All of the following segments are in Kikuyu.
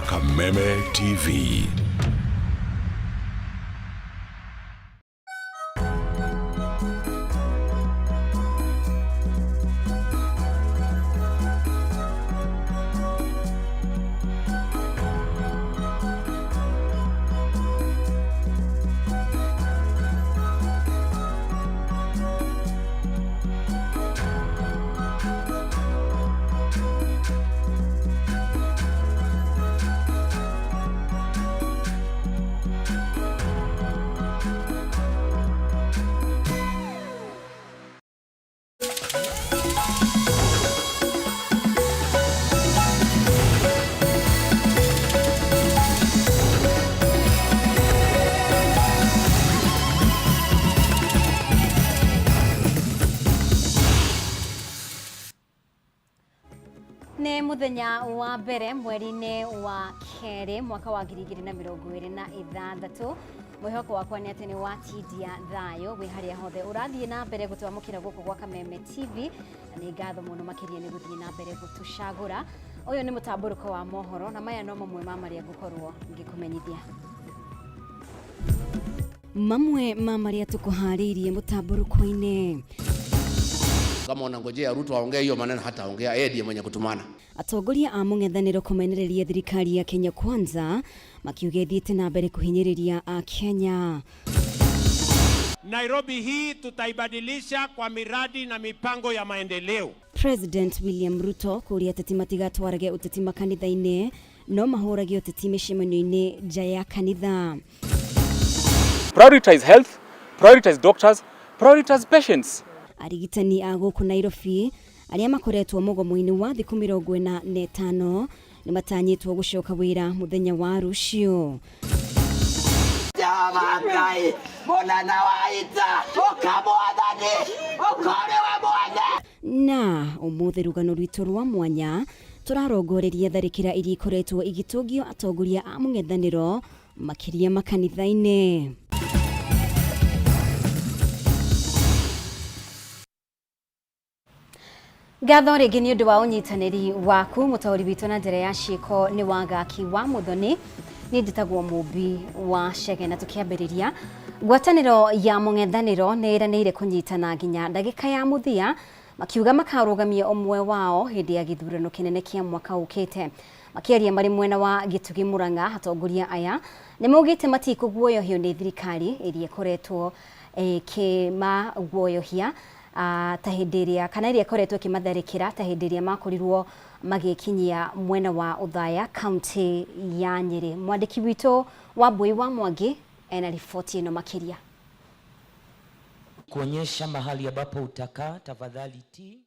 Kameme TV. Nĩ mũthenya wa mbere mweri-inĩ wa kerĩ mwaka wa 2026. Mwĩhoko wakwa nĩ atĩ nĩ watindia thayũ wĩ harĩa hothe ũrathiĩ na mbere gũtwamũkĩra gũkũ gwa Kameme TV, na nĩ ngatho mũno makĩria nĩ gũthiĩ na mbere gũtũcagũra. Ũyũ nĩ mũtambũrũko wa mohoro na maya no mamwe ma marĩa ngũkorwo ngĩkũmenyithia. Mamwe ma marĩa tũkũharĩirie mũtambũrũko-inĩ: Kama unangojea Ruto aongee hiyo maneno, hataongea. Yeye ndiye mwenye kutumana. Atongoria a mũng'ethanĩro kũmenereria thirikari ya Kenya Kwanza makiuga ĩthiĩte na mbere kũhinyĩrĩria Akenya. Nairobi hii tutaibadilisha kwa miradi na mipango ya maendeleo. President William Ruto kũria ateti matigatwarage ũteti makanitha-inĩ no mahũrage ũteti mĩcemanio-inĩ nja ya kanitha. Prioritize health, prioritize doctors, prioritize patients. Arigitani a gũkũ Nairobi arĩa makoretwo mũgomo-inĩ wa thikũ 45 nĩ matanyĩtwo gũcoka wĩra mũthenya wa rũciũ. Jehova Ngai mũnene wa ita, ũka Mwathani, ũka ũrĩ we mwene. Na ũmũthĩ rũgano rwitũ rwa mwanya tũrarongoreria tharĩkĩra iria ikoretwo igĩtũngio atongoria a mũng'ethanĩro makĩria makanitha-inĩ. Ngatho rĩngĩ nĩ ũndũ wa ũnyitanĩri waku. Mũtaũri witũ na njĩra ya ciĩko nĩ Wangaki wa Mũthoni, niĩ njĩtagwo Mũmbi wa Chege. Na tũkĩambĩrĩria, ngwatanĩro ya mũng'ethanĩro nĩ ĩranĩire kũnyitana nginya ndagĩka ya mũthia, makiuga makarũgamia ũmwe wao hĩndĩ ya gĩthurano kĩnene kĩa mwaka ũkĩte. Makĩaria marĩ mwena wa Gĩtugi Mũrang'a, atongoria aya nĩ maugĩte matikũguoyohio nĩ thirikari ĩrĩa ĩkoretwo ĩkĩmaguoyohia ta hĩndĩ ĩrĩa kana ĩrĩa ĩkoretwo ĩkĩmatharĩkĩra ta hĩndĩ ĩrĩa makorirwo magĩkinyia mwena wa Othaya, kaunti ya Nyĩrĩ. Mwandĩki witũ Wambui wa Mwangi ena riboti ĩno makĩria. Kuonyesha mahali ambapo utakaa, tafadhali ti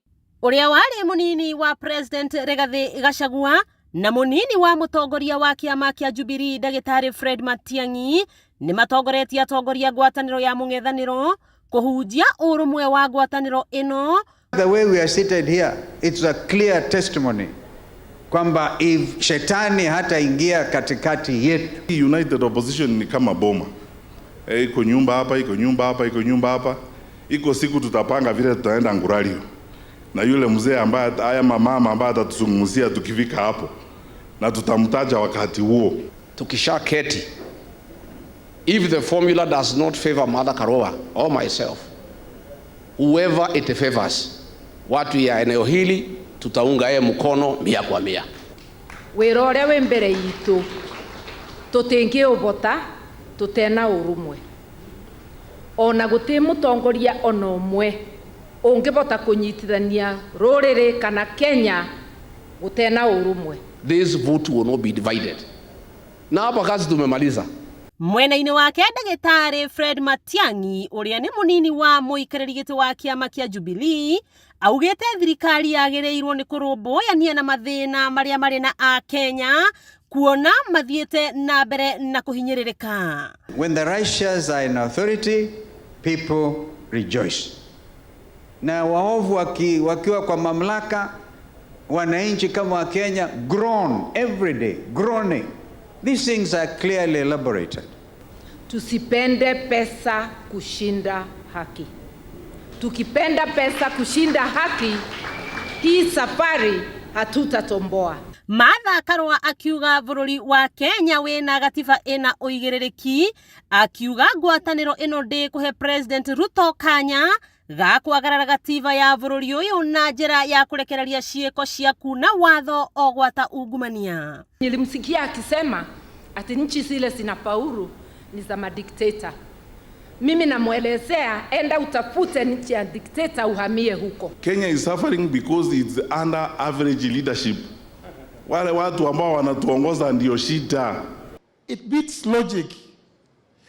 Ũrĩa warĩ mũnini wa President Rigathi Gachagua na mũnini wa mũtongoria wa kĩama kĩa Jubilee ndagĩtarĩ Fred Matiang'i nĩ matongoretie atongoria ngwatanĩro ya mũng'ethanĩro kũhunjia ũrũmwe wa ngwatanĩro ĩno. The way we are seated here, it's a clear testimony kwamba if shetani hataingia katikati yetu. United Opposition ni kama boma. Iko nyumba hapa, iko nyumba hapa, iko nyumba hapa. Iko siku tutapanga vile tutaenda Nguralio na yule mzee ambaye haya mamama ambaye atatuzungumzia tukifika hapo, na tutamtaja wakati huo. Tukisha keti, if the formula does not favor Martha Karua or myself, whoever it favors, watu ya eneo hili tutaunga yeye mkono 100 kwa 100. Wĩra ũrĩa wĩ mbere itũ tũtingĩũbota tũtena ũrũmwe, ona gũtĩ mũtongoria ona ũmwe ũngĩbota kũnyitithania rũrĩrĩ kana Kenya gũtena ũrũmwe. This vote will not be divided. Na hapa kazi tumemaliza. Mwena-inĩ wake ndagĩtarĩ Fred Matiang'i ũrĩa nĩ mũnini wa mũikarĩri gĩtĩ wa kĩama kĩa Jubilee augĩte thirikari yagĩrĩirwo nĩ kũrũmbũyania na mathĩna marĩa marĩ na Akenya kuona mathiĩte na mbere na kũhinyĩrĩrĩka. When the righteous are in authority, people rejoice. Na waovu wakiwa kwa mamlaka, wananchi kama wa Kenya groan every day, groaning. These things are clearly elaborated. Tusipende pesa kushinda haki. Tukipenda pesa kushinda haki, hii safari hatutatomboa. Martha Karua akiuga bũrũri wa Kenya wĩna gatiba ĩna ũigĩrĩrĩki, akiuga ngwatanĩro ĩno ndĩkũhe President Ruto kanya ga kwagarara gatiba ya bũrũri ũyũ na njĩra ya kũrekereria ciĩko cia kuna watho o gwata ungumania. Nilimsikia akisema ati nchi zile zinafaulu ni za madikteta. Mimi namwelezea enda utafute nchi ya dikteta uhamie huko. Kenya is suffering because it's under average leadership. Wale watu ambao wanatuongoza ndio shida. It beats logic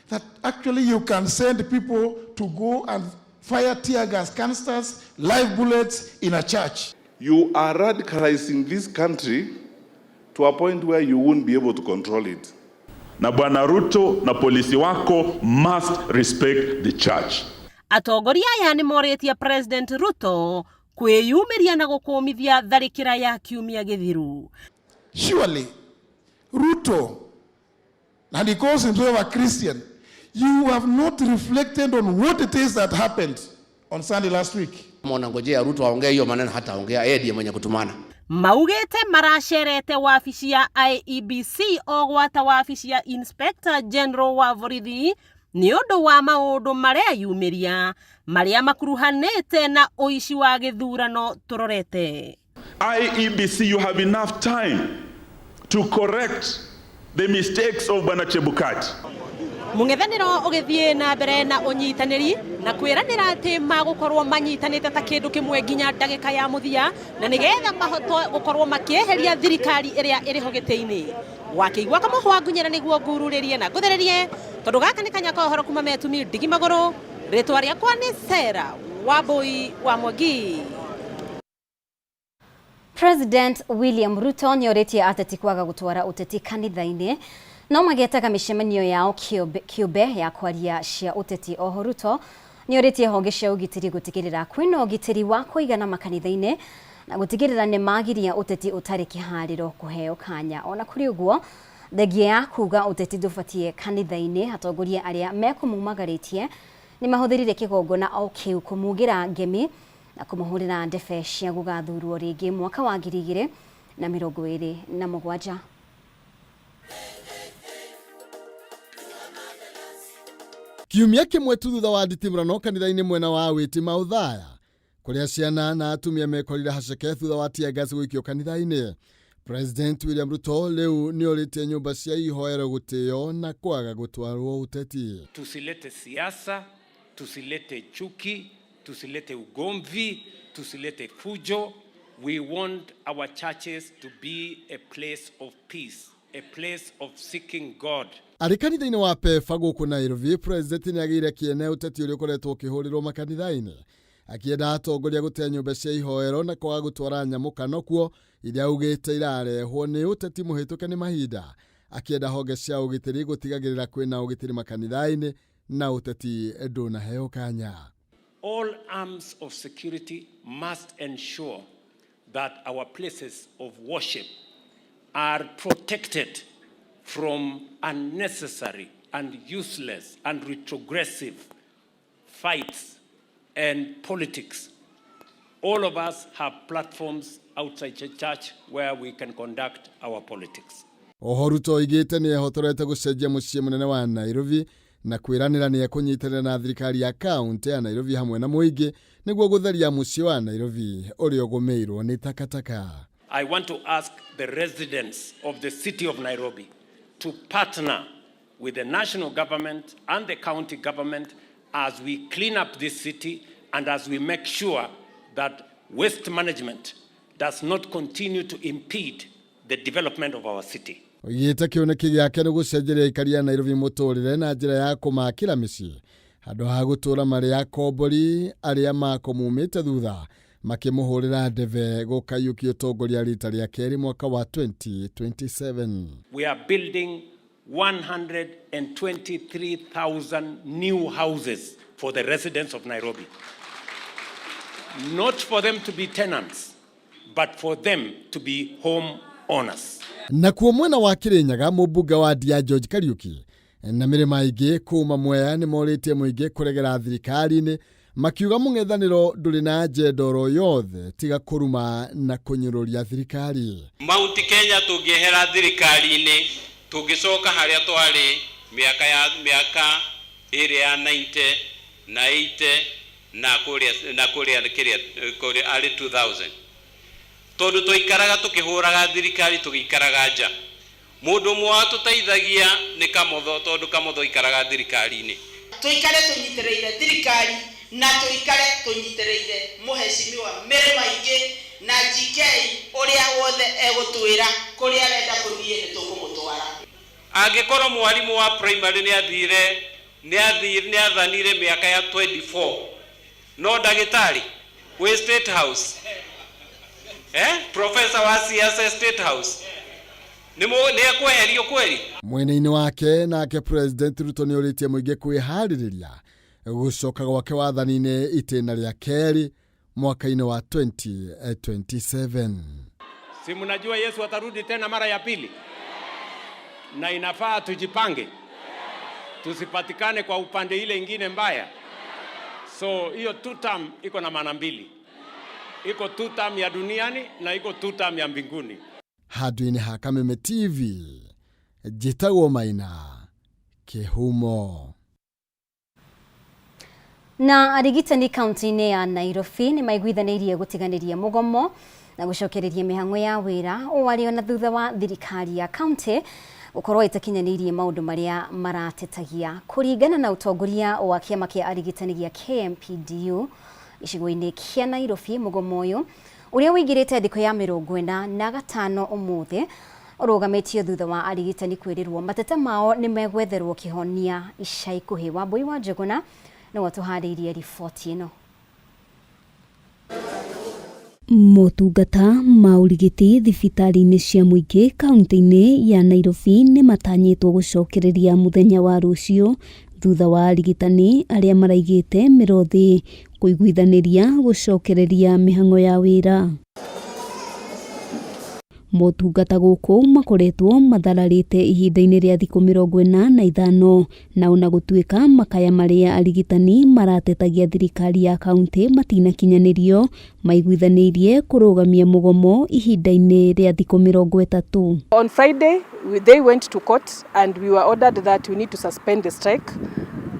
that actually you can send people to go and fire tear gas canisters, live bullets in a church. You are radicalizing this country to a point where you won't be able to control it. Na Bwana Ruto na polisi wako must respect the church. Atongoria aya nĩ morĩtie President Ruto kwĩyumĩria na gũkũmithia tharĩkĩra ya kiumia gĩthiru. Surely, Ruto, and he calls himself a Christian, you have not reflected on what it is that happened on Sunday last week. Kama unangojea Ruto aongee hiyo maneno, hataongea yeye ndiye mwenye kutumana. Maugĩte maracerete wabici ya IEBC o gwata wabici ya Inspector General wa borithi nĩ ũndũ wa maũndũ mareyumĩria marĩa makuruhanĩte na ũici wa gĩthurano tũrorete. IEBC, you have enough time to correct the mistakes of Bwana Chebukati. Mũng'ethanĩro ũgĩthiĩ na mbere na ũnyitanĩri na kwĩranĩra atĩ magũkorwo manyitanĩte ta kĩndũ kĩmwe nginya ndagĩka ya mũthia na nĩgetha mahote gũkorwo makĩeheria thirikari ĩrĩa ĩrĩho gĩtĩ-inĩ. Wakĩigua kamũhwa ngunyĩra nĩguo ngururĩrie na ngũthĩrĩrie tondũ gaka nĩ kanya ka ũhoro kuma metumi ndigi magũrũ. Rĩtwa rĩakwa nĩ Sarah Wambui wa Mwangi. President William Ruto nĩorĩtie ateti kwaga gũtwara ũteti kanitha-inĩ no magetaga mĩcemanio yao kĩũmbe ya kwaria cia ũteti. Oho Ruto nĩorĩtie honge cia ũgitĩri gũtigĩrĩra kwĩna ũgitĩri wa kũigana makanitha-inĩ na gũtigĩrĩra nĩ magiria ũteti ũtarĩ kĩharĩro kũheo kanya. Ona kũrĩ ũguo, thengia ya kuga ũteti ndũbatiĩ kanitha-inĩ, atongoria arĩa mekũmumagarĩtie nĩ mahũthĩrire kĩgongona o kĩu kũmugĩra ngemi na kũmũhũrĩra ndebe cia gũgathurwo rĩngĩ mwaka wa 2027. Kiumia kĩmwe tu thutha wa nditimũrano kanitha-inĩ mwena wa Wĩti Maũthaya kũrĩa ciana na atumia mekorire haceke thutha wa tear gas gũikio kanitha-inĩ, President William Ruto rĩu nĩorĩtie nyũmba cia ihoero gũtĩo na kwaga gũtwarwo ũteti. Tusilete siasa, tusilete chuki, tusilete ugomvi, tusilete fujo. We want our churches to be a place of peace, a place of seeking God. Arĩ kanitha-inĩ wa PEFA gũkũ Nairobi, President nĩagĩire kĩene ũteti ũrĩa ũkoretwo ũkĩhũrĩrwo makanitha-inĩ, akĩenda atongoria gũtea nyũmba cia ihoero na kwaga gũtwara nyamũkano kuo iria augĩte irarehwo nĩ ũteti mũhĩtũke nĩ mahinda, akĩenda honge cia ũgitĩri gũtigagĩrĩra kwĩna ũgitĩri makanitha-inĩ na ũteti ndũnaheo kanya. All arms of security must ensure that our places of worship are protected from unnecessary and useless and retrogressive fights and politics. All of us have platforms outside the church where we can conduct our politics. Oho Ruto oigĩte nĩ ehotorete gũcenjia mũciĩ mũnene wa Nairobi na kwĩranĩra nĩ ekũnyitanĩra na thirikari ya kaunti ya Nairobi hamwe na mũingĩ nĩguo gũtheria mũciĩ wa Nairobi ũrĩa ũgũmĩirwo nĩ takataka. I want to ask the residents of the city of Nairobi to partner with the national government and the county government as we clean up this city and as we make sure that waste management does not continue to impede the development of our city. Oigĩte kĩoneki gĩake nĩ gũcenjeria aikari a Nairobi mũtũrĩre na njĩra ya kũmakĩra mĩciĩ handũ ha gũtũũra marĩ akombori arĩa makomumĩte thutha makĩmũhũrĩra ndebe gũkaiyũkia ũtongoria rita rĩa kerĩ mwaka wa 2027. We are building 123,000 new houses for the residents of Nairobi. Not for them to be tenants, but for them to be home owners. Nakuo mwena wa Kirinyaga mũmbunge wa Ndia George Kariuki na mĩrĩma ĩngĩ kuma Mwea nĩ morĩtie mũingĩ kũregera thirikari-inĩ Makiuga mũng'ethanĩro ndũrĩ na agenda oro yothe tiga kũruma na kũnyũrũria thirikari. Mount Kenya tũngĩehera thirikari-inĩ tũngĩcoka harĩa twarĩ mĩaka ya mĩaka ĩrĩa ya 90 na 80 na kũrĩa na kũrĩa kĩrĩa kũrĩa arĩ 2000, tondũ twaikaraga tũkĩhũraga thirikari tũgĩikaraga nja. Mũndũ ũmwe watũteithagia nĩ Kamotho, tondũ Kamotho aikaraga thirikari-inĩ. Tuikare tunyitĩrĩire thirikari na tuikare tunyitĩrĩire mũheshimiwa Mary Maingi na GK ũrĩa wothe egũtwĩra kũrĩa arenda kũthiĩ nĩ tũkũmũtwara. Angĩkorwo mwarimũ wa primary nĩ athire nĩ athanire mĩaka ya 24, no ndagĩtarĩ wĩ State House, professor wa siasa State House nĩ ekweherio kweri? Mwena-inĩ wake nake President Ruto nĩ orĩtie mũingĩ kwĩharĩrĩria gũcoka gwake wathani-inĩ itĩna rĩa kerĩ mwaka-inĩ wa 2027. Si mnajua Yesu atarudi tena mara ya pili, na inafaa tujipange, tusipatikane kwa upande ile ingine mbaya. So hiyo two term iko na maana mbili, iko two term ya duniani na iko two term ya mbinguni. Handũ-inĩ ha Kameme TV, njĩtagwo Maina Kĩhumo. Na arigitani kaunti-inĩ ya Nairobi nĩ maiguithanĩirie gũtiganĩria mũgomo na gũcokereria mĩhang'o ya wĩra o arĩ ona thutha wa thirikari ya kaunti gũkorwo ĩtakinyanĩirie maũndũ marĩa maratetagia. Kũringana na ũtongoria wa kĩama kĩa arigitani gĩa KMPDU gĩcigo-inĩ kĩa Nairobi, mũgomo ũyũ ũrĩa ũingĩrĩte thikũ ya 45 ũmũthĩ ũrũgamĩtio thutha wa arigitani kwĩrĩrwo mateta mao nĩ megwetherwo kĩhonia ica ikuhĩ. Wambui wa Njũgũna nĩwe ũtũharĩirie riboti ĩno. Motungata ma ũrigiti thibitarĩ-inĩ cia mũingĩ kaunti-inĩ ya Nairobi nĩ matanyĩtwo gũcokereria mũthenya wa rũciũ thutha wa arigitani arĩa maraigĩte mĩro thĩ kũiguithanĩria gũcokereria mĩhang'o ya wĩra. Motungata gũkũ makoretwo mathararĩte ihinda-inĩ rĩa thikũ 45 na ona gũtuĩka makaya marĩa arigitani maratetagia thirikari ya kaunti matinakinyanĩrio, maiguithanĩirie kũrũgamia mũgomo ihinda-inĩ rĩa thikũ 30. On Friday, they went to court and we were ordered that we need to suspend the strike.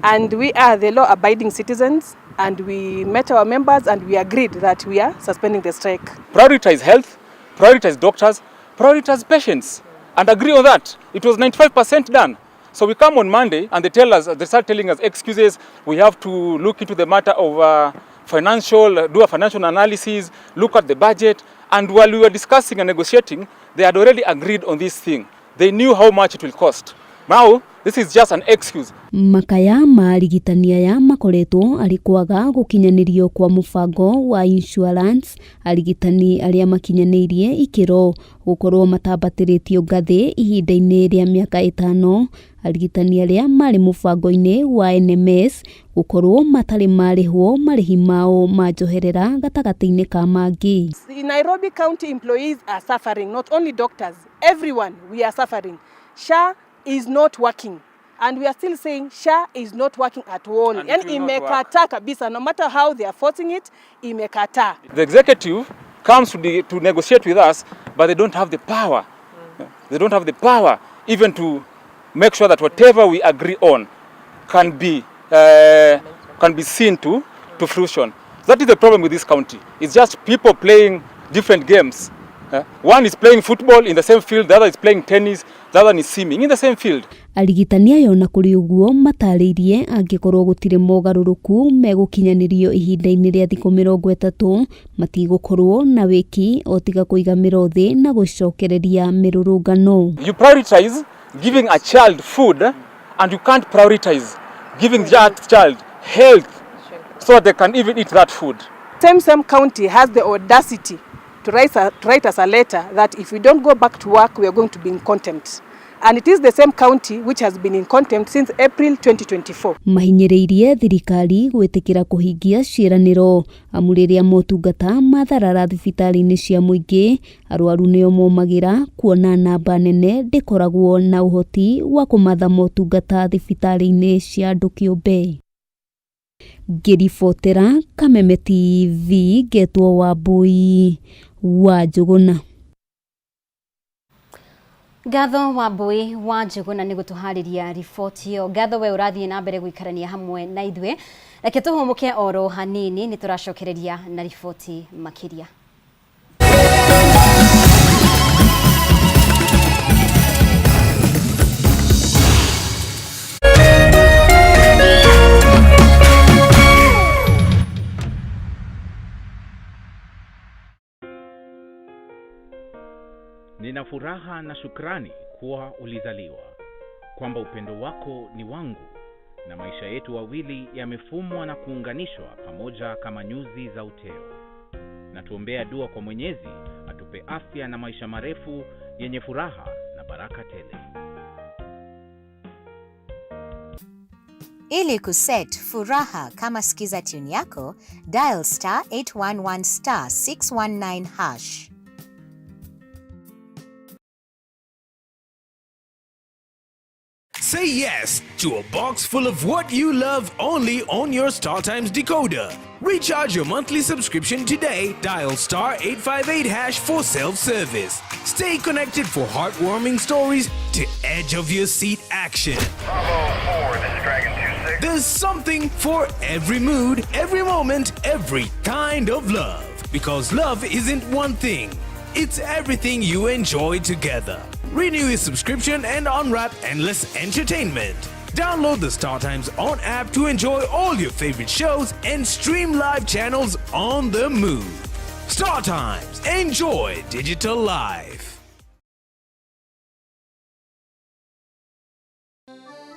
And we are the law-abiding citizens, and we met our members and we agreed that we are suspending the strike. Prioritize health, prioritize doctors, prioritize patients, and agree on that. It was 95% done. So we come on Monday and they tell us, they start telling us excuses. We have to look into the matter of financial, do a financial analysis, look at the budget. And while we were discussing and negotiating, they had already agreed on this thing. They knew how much it will cost. Now, this is just an excuse. Makaya ma arigitani aya makoretwo arĩ kwaga gũkinyanĩrio kwa mũbango wa insurance, arigitani arĩa makinyanĩirie ikĩro gũkorwo matambatĩrĩtio ngathĩ ihinda-inĩ rĩa mĩaka 5, arigitani arĩa marĩ mũbango-inĩ wa NMS gũkorwo matarĩ marĩhwo marĩhi mao ma njoherera gatagatĩ-inĩ ka mangĩ. In Nairobi County, employees are suffering, not only doctors, everyone, we are suffering. SHA is not working. And we are still saying SHA is not working at all. And it Yani will not work. imekataa kabisa, no matter how they are forcing it, imekataa. The executive comes to negotiate with us, but they don't have the power. They don't have the power even to make sure that whatever we agree on can be seen to fruition. That is the problem with this county. It's just people playing different games. One is playing football in the same field, the other is playing tennis, the other is swimming in the same field. Arigitani aya ona kũrĩ ũguo matarĩirie angĩkorwo gũtirĩ mogarũrũku megũkinyanĩrio ihinda-inĩ rĩa thikũ 30 matigũkorwo na wĩki o tiga kũiga mĩro thĩ na gũcokereria mĩrũrũngano. You prioritize giving a child food and you can't prioritize giving that child health so that they can even eat that food. Same county has the audacity to write us a letter that if we don't go back to work, we are going to be in contempt. And it is the same county which has been in contempt since April 2024. Mahinyĩrĩirie thirikari gwĩtĩkĩra kũhingia ciĩranĩro amu rĩrĩa motungata matharara thibitarĩ-inĩ cia mũingĩ arwaru nĩo momagĩra kuona namba nene ndĩkoragwo na ũhoti wa kũmatha motungata thibitarĩ-inĩ cia andũ kĩũmbe. Ngĩribotera Kameme TV ngetwo Wambui wa Njũgũna. Ngatho Wambui wa Njũgũna nĩ gũtũharĩria riboti ĩyo. Ngatho we ũrathiĩ na mbere gũikarania hamwe na ithuĩ. Reke tũhũmũke oro hanini, nĩ tũracokereria na riboti makĩria. Nina furaha na shukrani kuwa ulizaliwa, kwamba upendo wako ni wangu na maisha yetu wawili yamefumwa na kuunganishwa pamoja kama nyuzi za uteo. Na tuombea dua kwa Mwenyezi atupe afya na maisha marefu yenye furaha na baraka tele. Ili kuset furaha kama skiza tune yako, dial star 811 star 619 hash. Say yes to a box full of what you love only on your StarTimes decoder. Recharge your monthly subscription today. Dial star 858 hash for self-service. Stay connected for heartwarming stories to edge of your seat action. Bravo 4, this is Dragon 26. There's something for every mood, every moment, every kind of love. Because love isn't one thing. It's everything you enjoy together. Renew your subscription and unwrap endless entertainment. Download the StarTimes On app to enjoy all your favorite shows and stream live channels on the move. StarTimes, enjoy digital life.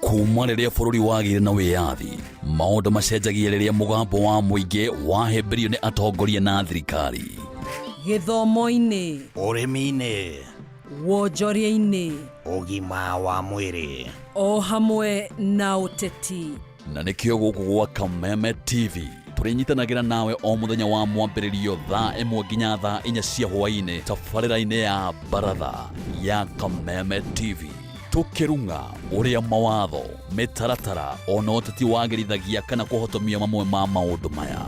Kuma rĩrĩa bũrũri wagĩire na wĩyathi, maũndũ macenjagia rĩrĩa mũgambo wa mũingĩ wahĩmbĩrio nĩ atongoria na thirikari. Gĩthomo-inĩ, ũrĩmi-inĩ, wonjoria-inĩ, ũgima wa mwĩrĩ, o hamwe na ũteti. Na nĩkĩo gũkũ gwa Kameme TV tũrĩnyitanagĩra nawe o mũthenya wa mwambĩrĩrio thaa 1 nginya thaa 4 cia hwaĩ-inĩ tabarĩra-inĩ ya baratha ya Kameme TV, tũkĩrung'a ũrĩa mawatho, mĩtaratara ona ũteti wagĩrithagia kana kũhotomia mamwe ma maũndũ maya.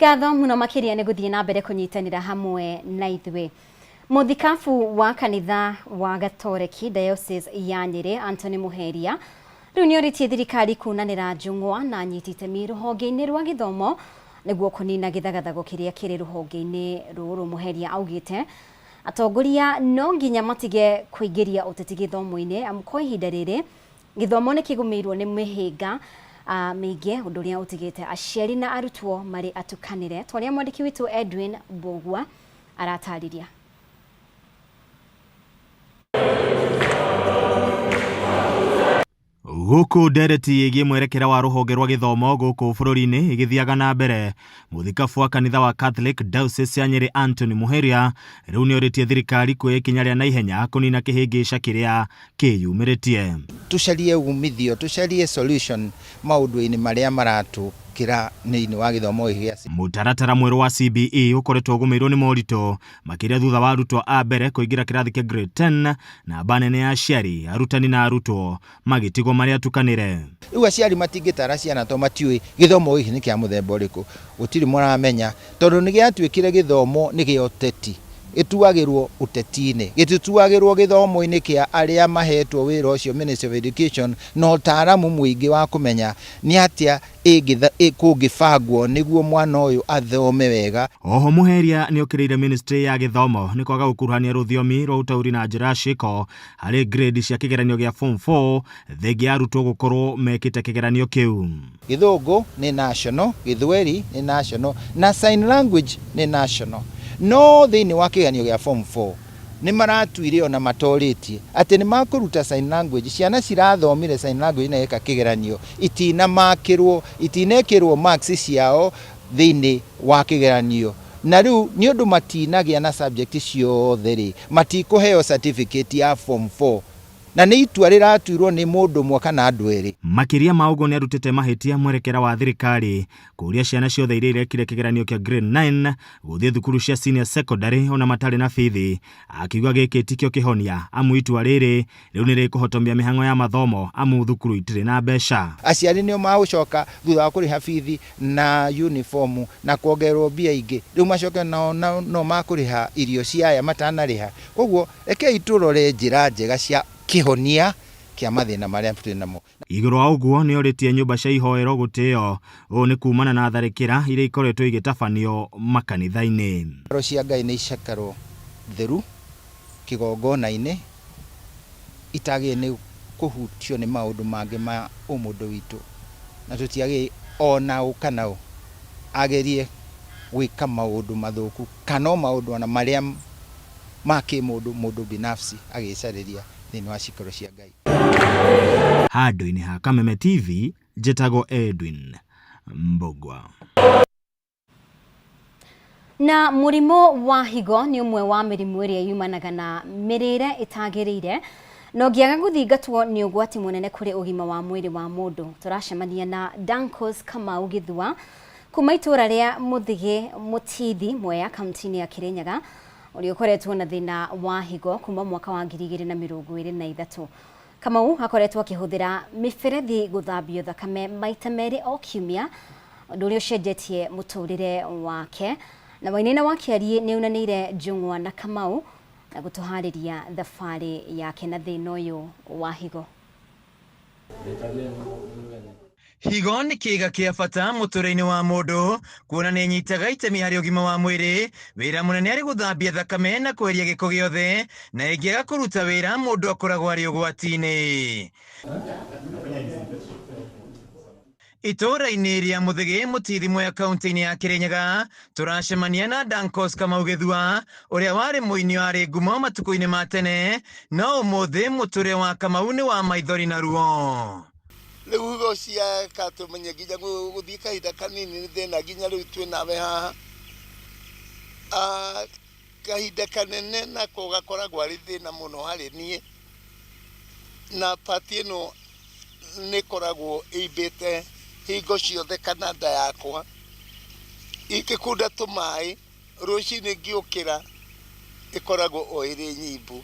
Ngatho mũno makĩria nĩ gũthiĩ na mbere kũnyitanĩra hamwe na ithuĩ. Mũthikabu wa kanitha wa Gatoreki Diocese ya Nyĩrĩ Anthony Muheria rĩu nĩorĩtie thirikari kunanĩra njũng'wa na anyiti itemi rũhonge-inĩ rwa gĩthomo nĩguo kũnina gĩthagathago kĩrĩa kĩrĩ rũhonge-inĩ rũrũ. Muheria augĩte atongoria no nginya matige kũingĩria ũteti gĩthomo-inĩ amu kwa ihinda rĩrĩ gĩthomo nĩ kĩgũmĩirwo nĩ mĩhĩnga mĩingĩ, ũndũ ũrĩa ũtigĩte aciari na arutwo marĩ atukanĩre. Twarĩa mwandĩki witũ Edwin Mbũgua aratarĩria. Gũkũ ndereti ĩgiĩ mwerekera wa rũhonge rwa gĩthomo gũkũ bũrũri-inĩ ĩgĩthiaga na mbere, mũthikabu wa kanitha wa Catholic Diocese ya Nyĩrĩ Anthony Muheria rĩu nĩorĩtie thirikari kuoya ikinya rĩa naihenya kũnina kĩhĩngĩca kĩrĩa kĩyumĩrĩtie. Tũcarie umithio, tũcarie solution maũndũ-inĩ marĩa maratũkĩra thĩinĩ wa gĩthomo gĩkĩ gĩa Mũtaratara mwerũ wa CBE ũkoretwo ũgũmĩirwo nĩ moritũ makĩria thutha wa arutwo a mbere kũingĩra kĩrathi kĩa grade 10, namba nene ya aciari, arutani na arutwo magĩtigwo marĩ atukanĩre. Rĩu aciari matingĩtara ciana tondũ matiũĩ gĩthomo gĩkĩ nĩ kĩa mũthemba ũrĩkũ, gũtirĩ mũramenya tondũ nĩ gĩatuĩkire gĩthomo nĩ gĩa ũteti, gĩtuagĩrwo ũteti-inĩ, gĩtituagĩrwo gĩthomo-inĩ kĩa arĩa mahetwo wĩra ũcio Ministry of Education na ũtaaramu mũingĩ wa kũmenya nĩ atĩa kũngĩbangwo nĩguo mwana ũyũ athome wega. Oho Muheria nĩokĩrĩire ministry ya gĩthomo nĩ kwaga gũkuruhania rũthiomi rwa ũtaũri na njĩra ya ciĩko harĩ grade cia kĩgeranio gĩa form 4 thengia ya arutwo gũkorwo mekĩte kĩgeranio kĩu. Gĩthũngũ nĩ national, Gĩthweri nĩ national na sign language nĩ national. No thĩinĩ wa kĩgeranio gĩa form 4 nĩ maratuire ona matorĩtie atĩ nĩ makũruta sign language. Ciana cirathomire sign language na gĩka kĩgeranio itinamakĩrwo, itinekĩrwo marks ciao thĩinĩ wa kĩgeranio. Na rĩu nĩ ũndũ matinagĩa na subject ciothe rĩ, matikũheo certificate ya form 4. Na nĩ itua rĩratuirwo nĩ mũndũ ũmwe kana andũ erĩ. Makĩria ma ũguo nĩarutĩte mahĩtia mwerekera wa thirikari kũria ciana ciothe iria irekire kĩgeranio kĩa grade 9 gũthiĩ thukuru cia senior secondary ona matarĩ na bithi, akiuga gĩkĩ tikĩo kĩhonia amu itua rĩrĩ rĩu nĩrĩkũhotomia mĩhang'o ya mathomo amu thukuru itirĩ na mbeca. Aciari nĩo magũcoka thutha wa kũrĩha bithi na uniform na kuongererwo mbia ingĩ, rĩu macoke nao no makũrĩha irio cia aya matanarĩha. Koguo rekei tũrore njĩra njega cia kĩhonia kĩa mathĩna marĩa twĩ namo. Igũrũ wa ũguo nĩorĩtie nyũmba cia ihoero gũtĩo, ũũ nĩ kumana na tharĩkĩra iria ikoretwo igĩtabanio makanitha-inĩ. Ngoro cia Ngai nĩ icakaro theru kĩgongona-inĩ itagĩrĩire nĩ kũhutio nĩ maũndũ mangĩ ma ũmũndũ witũ, na tũtiagĩrĩire o na ũ kana ũ agerie gwĩka maũndũ mathũku kana o maũndũ ona marĩa ma kĩmũndũ mũndũ binafsi agĩcarĩria thĩinĩ wa cikaro cia Ngai. Handũ-inĩ ha Kameme TV, njĩtagwo Edwin Mbugua. Na mũrimũ wa higo nĩ ũmwe wa mĩrimũ ĩrĩa yumanaga na mĩrĩre ĩtagĩrĩire na ũngĩaga gũthingatwo nĩ ũgwati mũnene kũrĩ ũgima wa mwĩrĩ wa mũndũ. Tũracemania na Dancos Kamau Gĩthua kuma itũũra rĩa Mũthigĩ Mũtithi Mwea kaunti-inĩ ya Kirinyaga ũrĩa ũkoretwo na thĩna wa higo kuma mwaka wa 2023. Kamau akoretwo akĩhũthĩra mĩberethi gũthambio thakame maita merĩ o kiumia, ũndũ ũrĩa ũcenjetie mũtũrĩre wake. Na Wainaina wa Kĩariĩ nĩ aunanĩire Njũng'wa na Kamau na gũtũharĩria thabarĩ yake na thĩna ũyũ wa higo. Higo nĩ kĩĩga kĩa bata mũtũrĩre-inĩ wa mũndũ kuona nĩ ĩnyitaga itemi harĩ ũgima wa mwĩrĩ, wĩra mũnene arĩ gũthambia thakame na kweheria gĩko gĩothe, na ĩngĩaga kũruta wĩra mũndũ akoragwo arĩ ũgwati-inĩ. Itũũra-inĩ rĩa Mũthĩgĩ Mũtithi Mwea kaunti-inĩ ya Kĩrĩnyaga tũracemania na Dancos Kamau Gĩthua ũrĩa warĩ mũini warĩ ngumo matukũ-inĩ ma tene, no ũmũthĩ mũtũrĩre wa Kamau nĩ wa maithori na ruo. Rĩu higo ciaka tũmenye nginya gũthiĩ kahinda kanini nĩ thĩna nginya rĩu twĩ nawe haha. Kahinda kanene nako gakoragwo arĩ thĩna mũno harĩ niĩ, na pati ĩno nĩ ĩkoragwo ĩimbĩte hingo ciothe kana nda yakwa ingĩkunda tũmaĩ rũcinĩ ngĩũkĩra ĩkoragwo o ĩrĩ nyimbu.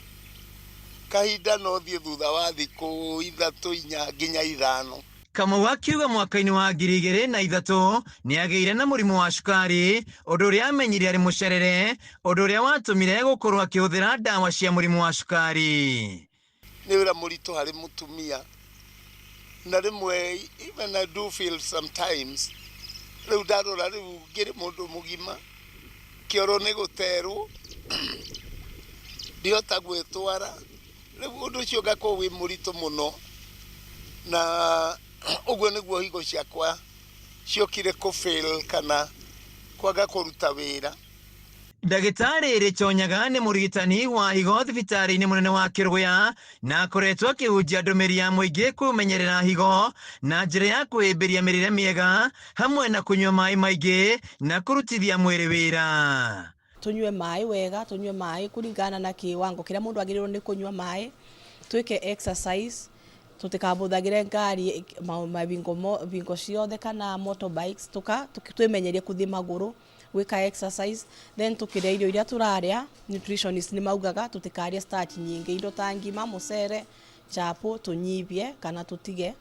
Kahinda no thiĩ thutha wa thikũ 3 4 nginya 5. Kamau akiuga mwaka-inĩ wa 2003 nĩ agĩire na mũrimũ wa cukari, ũndũ ũrĩa amenyire arĩ mũcerere, ũndũ ũrĩa watũmire gũkorwo akĩhũthĩra ndawa cia mũrimũ wa cukari. Nĩ wĩra mũritũ harĩ mũtumia, na rĩmwe even I do feel sometimes rĩu ndarora rĩu ngĩrĩ mũndũ mũgima kĩoro nĩ gũterwo ndihota gwĩtwara, rĩu ũndũ ũcio ũgakorwo wĩ mũritũ mũno, na ũguo nĩguo higo ciakwa ciokire kũ fail kana kwaga kũruta wĩra. Ndagĩtarĩ Rĩchonyaga nĩ mũrigitani wa higo thibitarĩ-inĩ mũnene wa Kĩrũgũya na akoretwo akĩhunjia ndũmĩrĩri ya mũingĩ kwĩmenyerera higo na njĩra ya kwĩhĩmbĩria mĩrĩre mĩega hamwe na kũnyua maĩ maingĩ na kũrutithia mwĩrĩ wĩra. Tũnyue maĩ wega, tũnyue maĩ kũringana na kĩwango kĩrĩa mũndũ agĩrĩirwo nĩ kũnyua maĩ, twĩke exercise, tũtikabũthagĩre ngari mabingo ciothe kana motorbikes, twĩmenyerie kũthiĩ magũrũ gwĩka exercise, then tũkĩrĩa irio iria tũrarĩa, nutritionist nĩ maugaga tũtikarĩe starch nyingĩ, indo ta ngima, mũcere, chapo tũnyibie kana tũtige,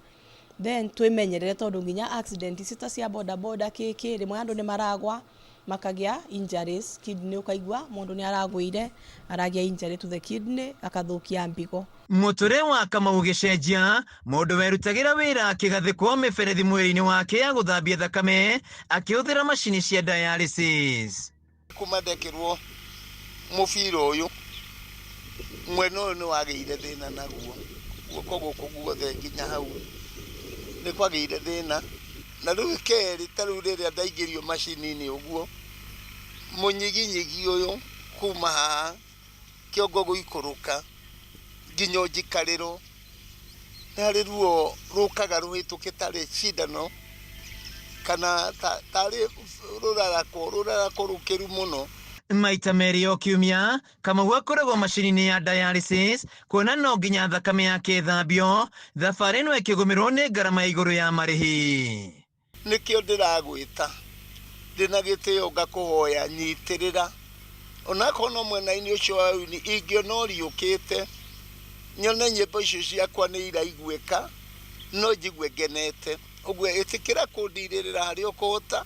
then twĩmenyerere tondũ nginya accident ici ta cia boda boda kĩkĩ rĩmwe andũ nĩ maragwa makagĩa injuries kidney, ũkaigua mũndũ nĩ aragũire aragĩa injury to the kidney akathũkia mbigo. Mũtũrĩre wa Kamau gĩcenjia, mũndũ werutagĩra wĩra akĩgathĩkwo mĩberethi mwĩrĩ-inĩ wake ya gũthambia thakame akĩhũthĩra macini cia dialysis. Kuma ndekĩrwo mũbira ũyũ mwena ũyũ nĩ wagĩire thĩna naguo, guoko gũkũ guothe nginya hau nĩ kwagĩire thĩna, na rĩu kerĩ ta rĩu rĩrĩa ndaingĩrio macini-inĩ ũguo mũnyiginyigi ũyũ kuma haha kĩongo gũikũrũka nginya njikarĩro nĩ harĩ ruo rũkaga rũhĩtũke tarĩ cindano kana tarĩ rũrarako rũkĩru mũno. Maita merĩ o kiumia, Kamau akoragwo macini-inĩ ya dialysis kuona no nginya thakame yake ĩthambio, thabarĩ ĩno ĩkĩgũmĩrwo nĩ ngarama ya igũrũ ya marĩhi. Nĩkĩo ndĩragwĩta ndĩna gĩtĩo ngakũhoya nyitĩrĩra onakorwo no mwena-inĩ ũcio wa ũini ingĩona ũriũkĩte nyone nyĩmbo icio ciakwa nĩ iraiguĩka no njigue ngenete. Ũguo ĩtĩkĩra kũndirĩrĩra harĩa ũkũhota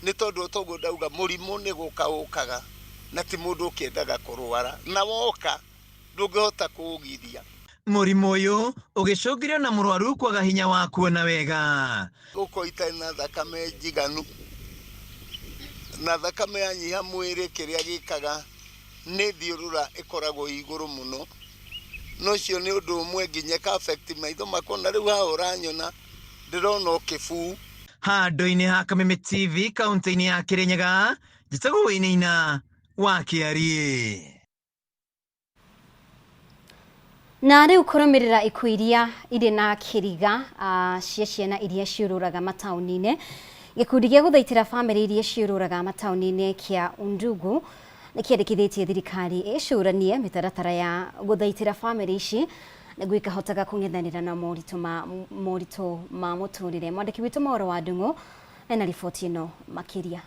nĩ tondũ o toguo ndauga mũrimũ nĩ gũka ũkaga na ti mũndũ ũkĩendaga kũrwara na woka ndũngĩhota kũũgiria. Mũrimũ ũyũ ũgĩcũngĩrĩrio na mũrwaru kwaga hinya wa kuona wega. Gũkorwo itarĩ na thakame njiganu, na thakame yanyiha mwĩrĩ kĩrĩa gĩkaga nĩ thiũrũra ĩkoragwo ĩ igũrũ mũno, na ũcio nĩ ũndũ ũmwe nginya ĩka affect maitho makwa, na rĩu haha ũranyona ndĩrona o kĩbuu. Handũ-inĩ ha Kameme TV kaũntĩ-inĩ ya Kĩrĩnyaga, njĩtagwo Wainaina wa Kĩariĩ. Na rĩu kũrũmĩrĩra ikuũ iria irĩ na kĩriga cia ciana iria ciũrũraga mataũni-inĩ, gĩkundi gĩa gũthaitĩra bamĩrĩ iria ciũrũraga mataũni-inĩ kĩa Undugu nĩ kĩendekithĩtie thirikari ĩcũranie mĩtaratara ya gũthaitĩra bamĩrĩ ici nĩguo ikahotaga kũng'ethanĩra na moritũ ma moritũ ma mũtũrĩre. Mwandĩki witũ Mauro wa Ndung'u ena riboti ĩno makĩria.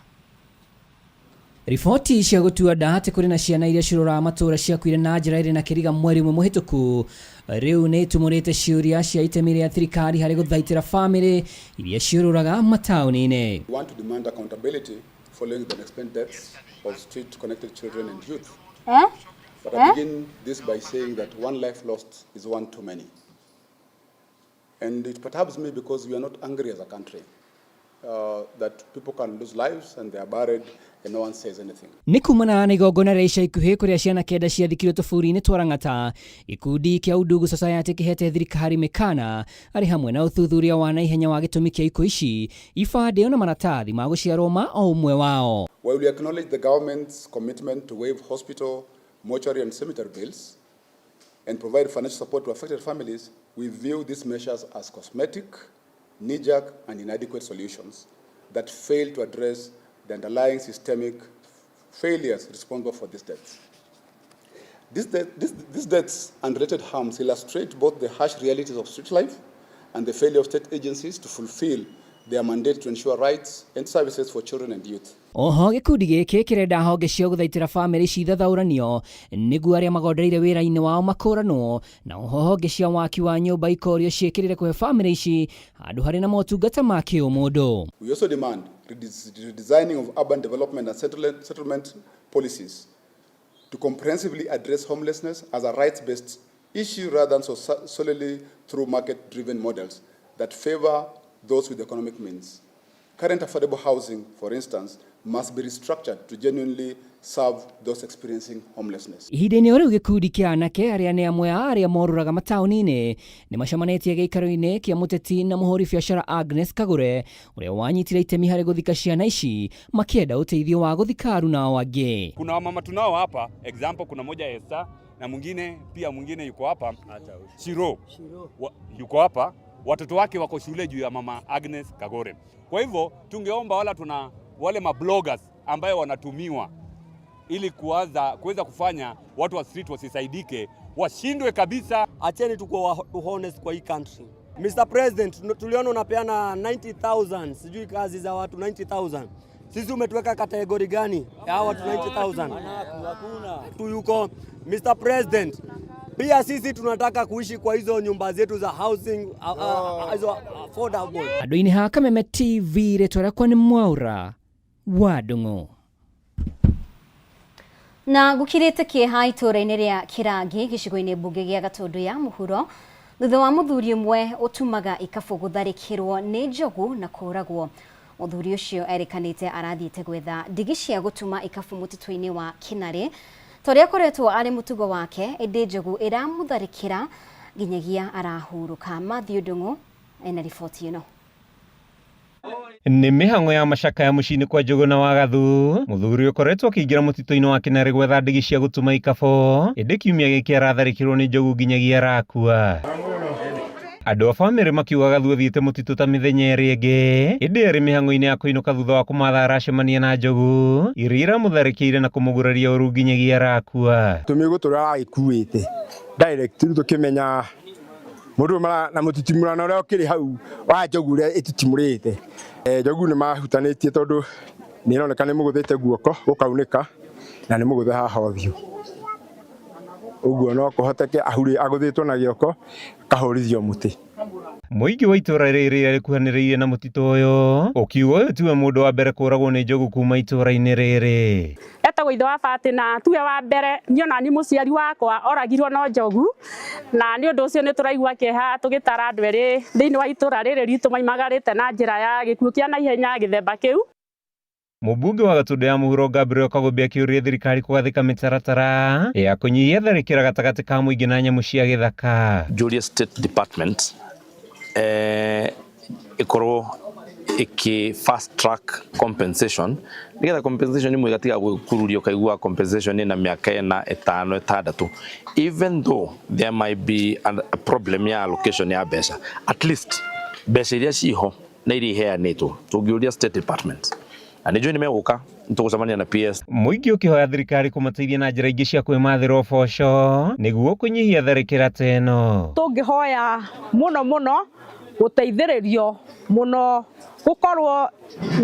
Riboti cia gũtua nda atĩ kũrĩ na ciana iria ciũrũraga matũũra ciakuire na njĩra ĩrĩ na kĩriga mweri ũmwe mũhĩtũku rĩu nĩ itumũrĩte ciũria cia itemi rĩa thirikari harĩ gũthaitĩra famĩlĩ iria ciũrũraga mataũni-inĩ. We want to demand accountability following the unexplained deaths of street-connected children and youth. Eh? But I Eh? begin this by saying that one life lost is one too many. And it perturbs me because we are not angry as a country. That people can lose lives and they are buried and no one says anything. Nĩ kumana na igongona rĩa ica ikuhĩ kũrĩa ciana kenda ciathikirwo tũburi-inĩ twa Lang'ata, gĩkundi kĩa Undugu Society kĩhete thirikari mĩkana arĩ hamwe na ũthuthuria wa naihenya wa gĩtũmi kĩa ikuũ ici, ibandĩ ona maratathi ma gũciarwo ma o ũmwe wao. While we acknowledge the government's commitment to waive hospital, mortuary and cemetery bills and provide financial support to affected families, we view these measures as cosmetic, knee-jerk and inadequate solutions that fail to address the underlying systemic failures responsible for these deaths. These, de these, these deaths and related harms illustrate both the harsh realities of street life and the failure of state agencies to fulfill their mandate to ensure rights and services for children and youth. Oho gĩkundi gĩkĩ kĩrenda honge cia gũthaitĩra bamĩrĩ ici ithathaũranio nĩguo arĩa magondereire wĩra-inĩ wao makũranwo na oho honge cia waki wa nyũmba ikorio ciĩkĩrĩre kũhe bamĩrĩ ici handũ harĩ na motungata ma kĩũmũndũ. We also demand redesigning of urban development and settlement policies to comprehensively address homelessness as a rights-based issue rather than solely through market-driven models that favor those with economic means. Current affordable housing, for instance, must be restructured to genuinely serve those experiencing homelessness. Ihinda-inĩ o rĩu gĩkundi kĩa anake arĩa nĩ amwe a arĩa morũraga mataũni-inĩ nĩ macemanĩtie gĩikaro-inĩ kĩa mũteti na mũhũri biacara Agnes Kagure ũrĩa wanyitire itemi harĩ gũthika ciana ici makĩenda ũteithio wa gũthika aruna ao angĩ. Kuna wamama tunao hapa, example, kuna moja Esther na mwingine pia mwingine yuko hapa Shiro, Wa, yuko hapa, watoto wake wako shule juu ya mama Agnes Kagore. Kwa hivyo tungeomba wala tuna wale mabloggers ambayo wanatumiwa ili kuweza kufanya watu wa street wasisaidike, washindwe kabisa. Acheni tuko honest kwa hii country. Mr. President, tuliona unapeana 90,000, sijui kazi za watu 90,000. Sisi umetuweka kategori gani ya watu 90,000? Hakuna. Tu yuko Mr. President. Pia sisi tunataka kuishi kwa hizo nyumba zetu za housing hizo affordable. Andũ-inĩ ha Kameme TV rĩtwa rĩakwa nĩ Mwaura wa Ndung'u. Na gũkirĩte kĩeha itũũra-inĩ rĩa Kĩrangi gĩcigo-inĩ mbunge gĩa Gatũndũ ya mũhuro thutha wa mũthuri ũmwe ũtumaga ikabũ gũtharĩkĩrwo nĩ njogu na kũũragwo. Mũthuri ũcio erĩkanĩte arathiĩte gwetha ndigi cia gũtuma ikabũ mũtitũ-inĩ wa Kĩnarĩ ta ũrĩa akoretwo arĩ mũtugo wake, ĩndĩ njogu ĩramũtharĩkĩra nginyagia arahurũka. Matthew Ndung'u ena riboti ĩno. Nĩ mĩhang'o ya macakaya mũciĩ-inĩ kwa Njũgũna wa Gathu mũthuri ũkoretwo akĩingĩra mũtitũ-inĩ wa Kĩnarĩ gwetha ndigi cia gũtuma ikabũ ĩndĩ kiumia gĩkĩ aratharĩkĩrwo nĩ njogu nginyagia arakua. Andũ a bamĩrĩ makiuga Gathu athiĩte mũtitũ ta mĩthenya ĩrĩ ĩngĩ, ĩndĩ arĩ mĩhang'o-inĩ ya kũinũka thutha wa kũmatha aracemania na njogu iria iramũtharĩkĩire na kũmũguraria ũru nginyagia arakua. Tũmĩgũ tũrĩa aragĩkuĩte direct rĩu tũkĩmenya mũndũ ũyũ na mũtitimũrano ũrĩa ũkĩrĩ hau wa njogu ũrĩa ĩtitimũrĩte. Njogu nĩ mahutanĩtie tondũ nĩ ĩroneka nĩ mũgũthĩte guoko gũkaunĩka na nĩ mũgũthe haha ũthiũ. Ũguo no kũhoteke agũthĩtwo na gĩoko akahũrithio mũtĩ. Mũingĩ wa itũra rĩrĩ rĩkuhanĩrĩirie na mũtitũ ũyũ ũkiuga ũyũ tiwe mũndũ wa mbere kũragwo nĩ njogu kuma itũra-inĩ rĩrĩ. Etagwo ithe wa Batĩ na tuwe wa mbere niĩ ona ni mũciari wakwa oragirwo no njogu, na nĩ ũndũ ũcio nĩ tũraigua kĩeha tũgĩtara andũ erĩ thĩinĩ wa itũra rĩrĩ ritũ maimagarĩte na njĩra ya gĩkuũ kĩa naihenya gĩthemba kĩu. Mũmbunge wa Gatũndũ ya Mũhuro Gabriel Kagũmbĩ akĩũria thirikari kũgathĩka mĩtaratara ya kũnyihia tharĩkĩra gatagatĩ ka mũingĩ na nyamũ cia gĩthaka. Njũrie State Department ĩkorwo ĩkĩ fast track compensation nĩgetha compensation imwe ĩgatiga gwĩkururia ũkaigua compensation ĩna mĩaka ĩna ĩtano ĩtandatũ, even though there might be a problem ya allocation ya mbeca, at least mbeca iria ciho na iria iheanĩtwo tũngĩũria State Department na nĩ njũĩ nĩ megũka nĩtũgũcemania na PS. Mũingĩ ũkĩhoya thirikari kũmateithia na njĩra ingĩ cia kwĩmathĩra ũboco nĩguo kũnyihia tharĩkĩra ta ĩno. Tũngĩhoya mũno mũno gũteithĩrĩrio mũno gũkorwo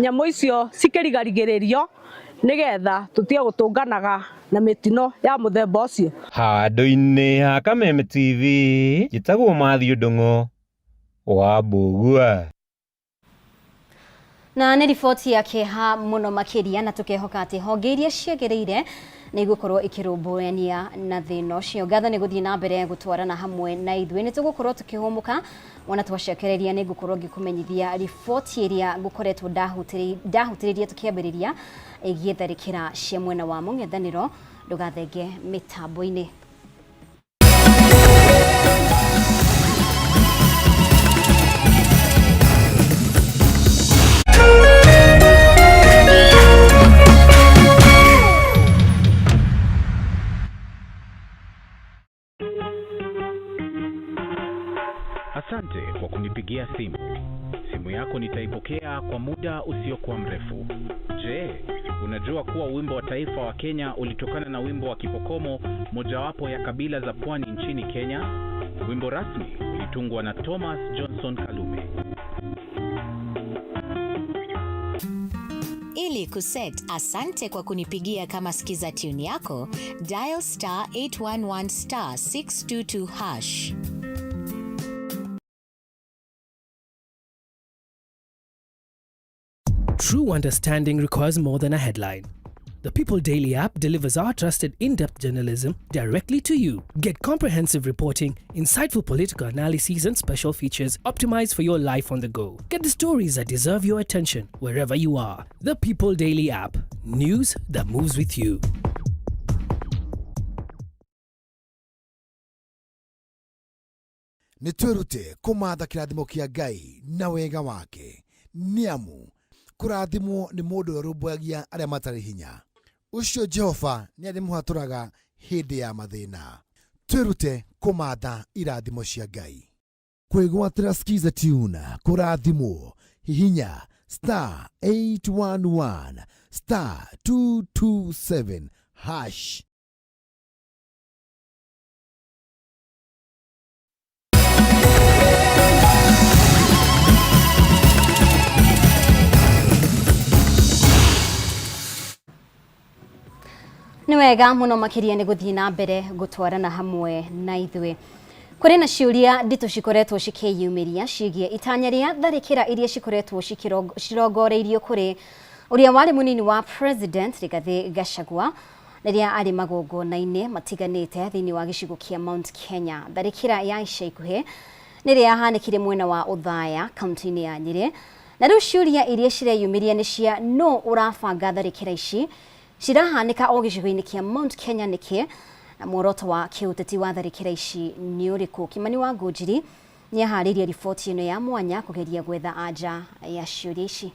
nyamũ icio cikĩrigarigĩrĩrio nĩgetha tũtige gũtũnganaga na mĩtino ya mũthemba ũcio. Handũ-inĩ ha Kameme TV, njĩtagwo Matthew Ndung'u wa Mbũgua. Na nĩ riboti ya kĩeha mũno makĩria, na tũkehoka atĩ honge iria ciagĩrĩire nĩ igũkorwo ikĩrũmbũyania na thĩna ũcio. Ngatho nĩ gũthiĩ na mbere gũtwarana hamwe na ithuĩ, nĩ tũgũkorwo tũkĩhũmũka wona twacokereria nĩ ngũkorwo ngĩkũmenyithia riboti ĩrĩa ngũkoretwo ndahutĩrĩria tũkĩambĩrĩria ĩgiĩ tharĩkĩra cia mwena wa mũng'ethanĩro. Ndũgathenge mĩtambo-inĩ. Asante kwa kunipigia simu. Simu yako nitaipokea kwa muda usiokuwa mrefu. Je, unajua kuwa wimbo wa taifa wa Kenya ulitokana na wimbo wa Kipokomo, mojawapo ya kabila za pwani nchini Kenya? Wimbo rasmi ulitungwa na Thomas Johnson Kalume. Ili kuset asante kwa kunipigia kama skiza tune yako, dial star 811 star 622 hash. True understanding requires more than a headline. The People Daily app delivers our trusted in-depth journalism directly to you. Get comprehensive reporting, insightful political analyses, and special features optimized for your life on the go. Get the stories that deserve your attention wherever you are. The People Daily app. News that moves with you. Nĩ twĩrute kũmatha kĩrathimo kĩa Ngai na wega wake, nĩ amu kũrathimwo nĩ mũndũ ũrĩa ũrũmbũyagia arĩa matarĩ hinya. Ũcio Jehova nĩ arĩmũhatũraga hĩndĩ ya mathĩna. Twĩrute kũmatha irathimo cia Ngai. Kwĩgwatĩra Skiza Tune kũrathimwo, hihinya star 811 star 227 hash. Nĩ wega mũno makĩria nĩ gũthiĩ na mbere gũtwarana hamwe na ithuĩ. Kũrĩ na ciũria nditũ cikoretwo cikĩyumĩria ciĩgiĩ itanya rĩa tharĩkĩra iria cikoretwo cirongoreirio kũrĩ ũrĩa warĩ mũnini wa President Rigathĩ Gachagua rĩrĩa arĩ magongona-inĩ matiganĩte thĩinĩ wa gĩcigo kĩa Mount Kenya. Tharĩkĩra ya ica ikuhĩ nĩ ĩrĩa yahanĩkire mwena wa Othaya kaunti-inĩ ya Nyĩrĩ, na rĩu ciũria iria cireyumĩria nĩ cia nũ ũrabanga tharĩkĩra ici cirahanĩka o gĩcigo-inĩ kĩa Mount Kenya nĩkĩ, na muoroto wa kĩũteti wa tharĩkĩra ici nĩ ũrĩkũ. Kimani wa Ngũnjiri nĩaharĩirie riboti ĩno ya mwanya kũgeria gwetha anja ya ciũria ici.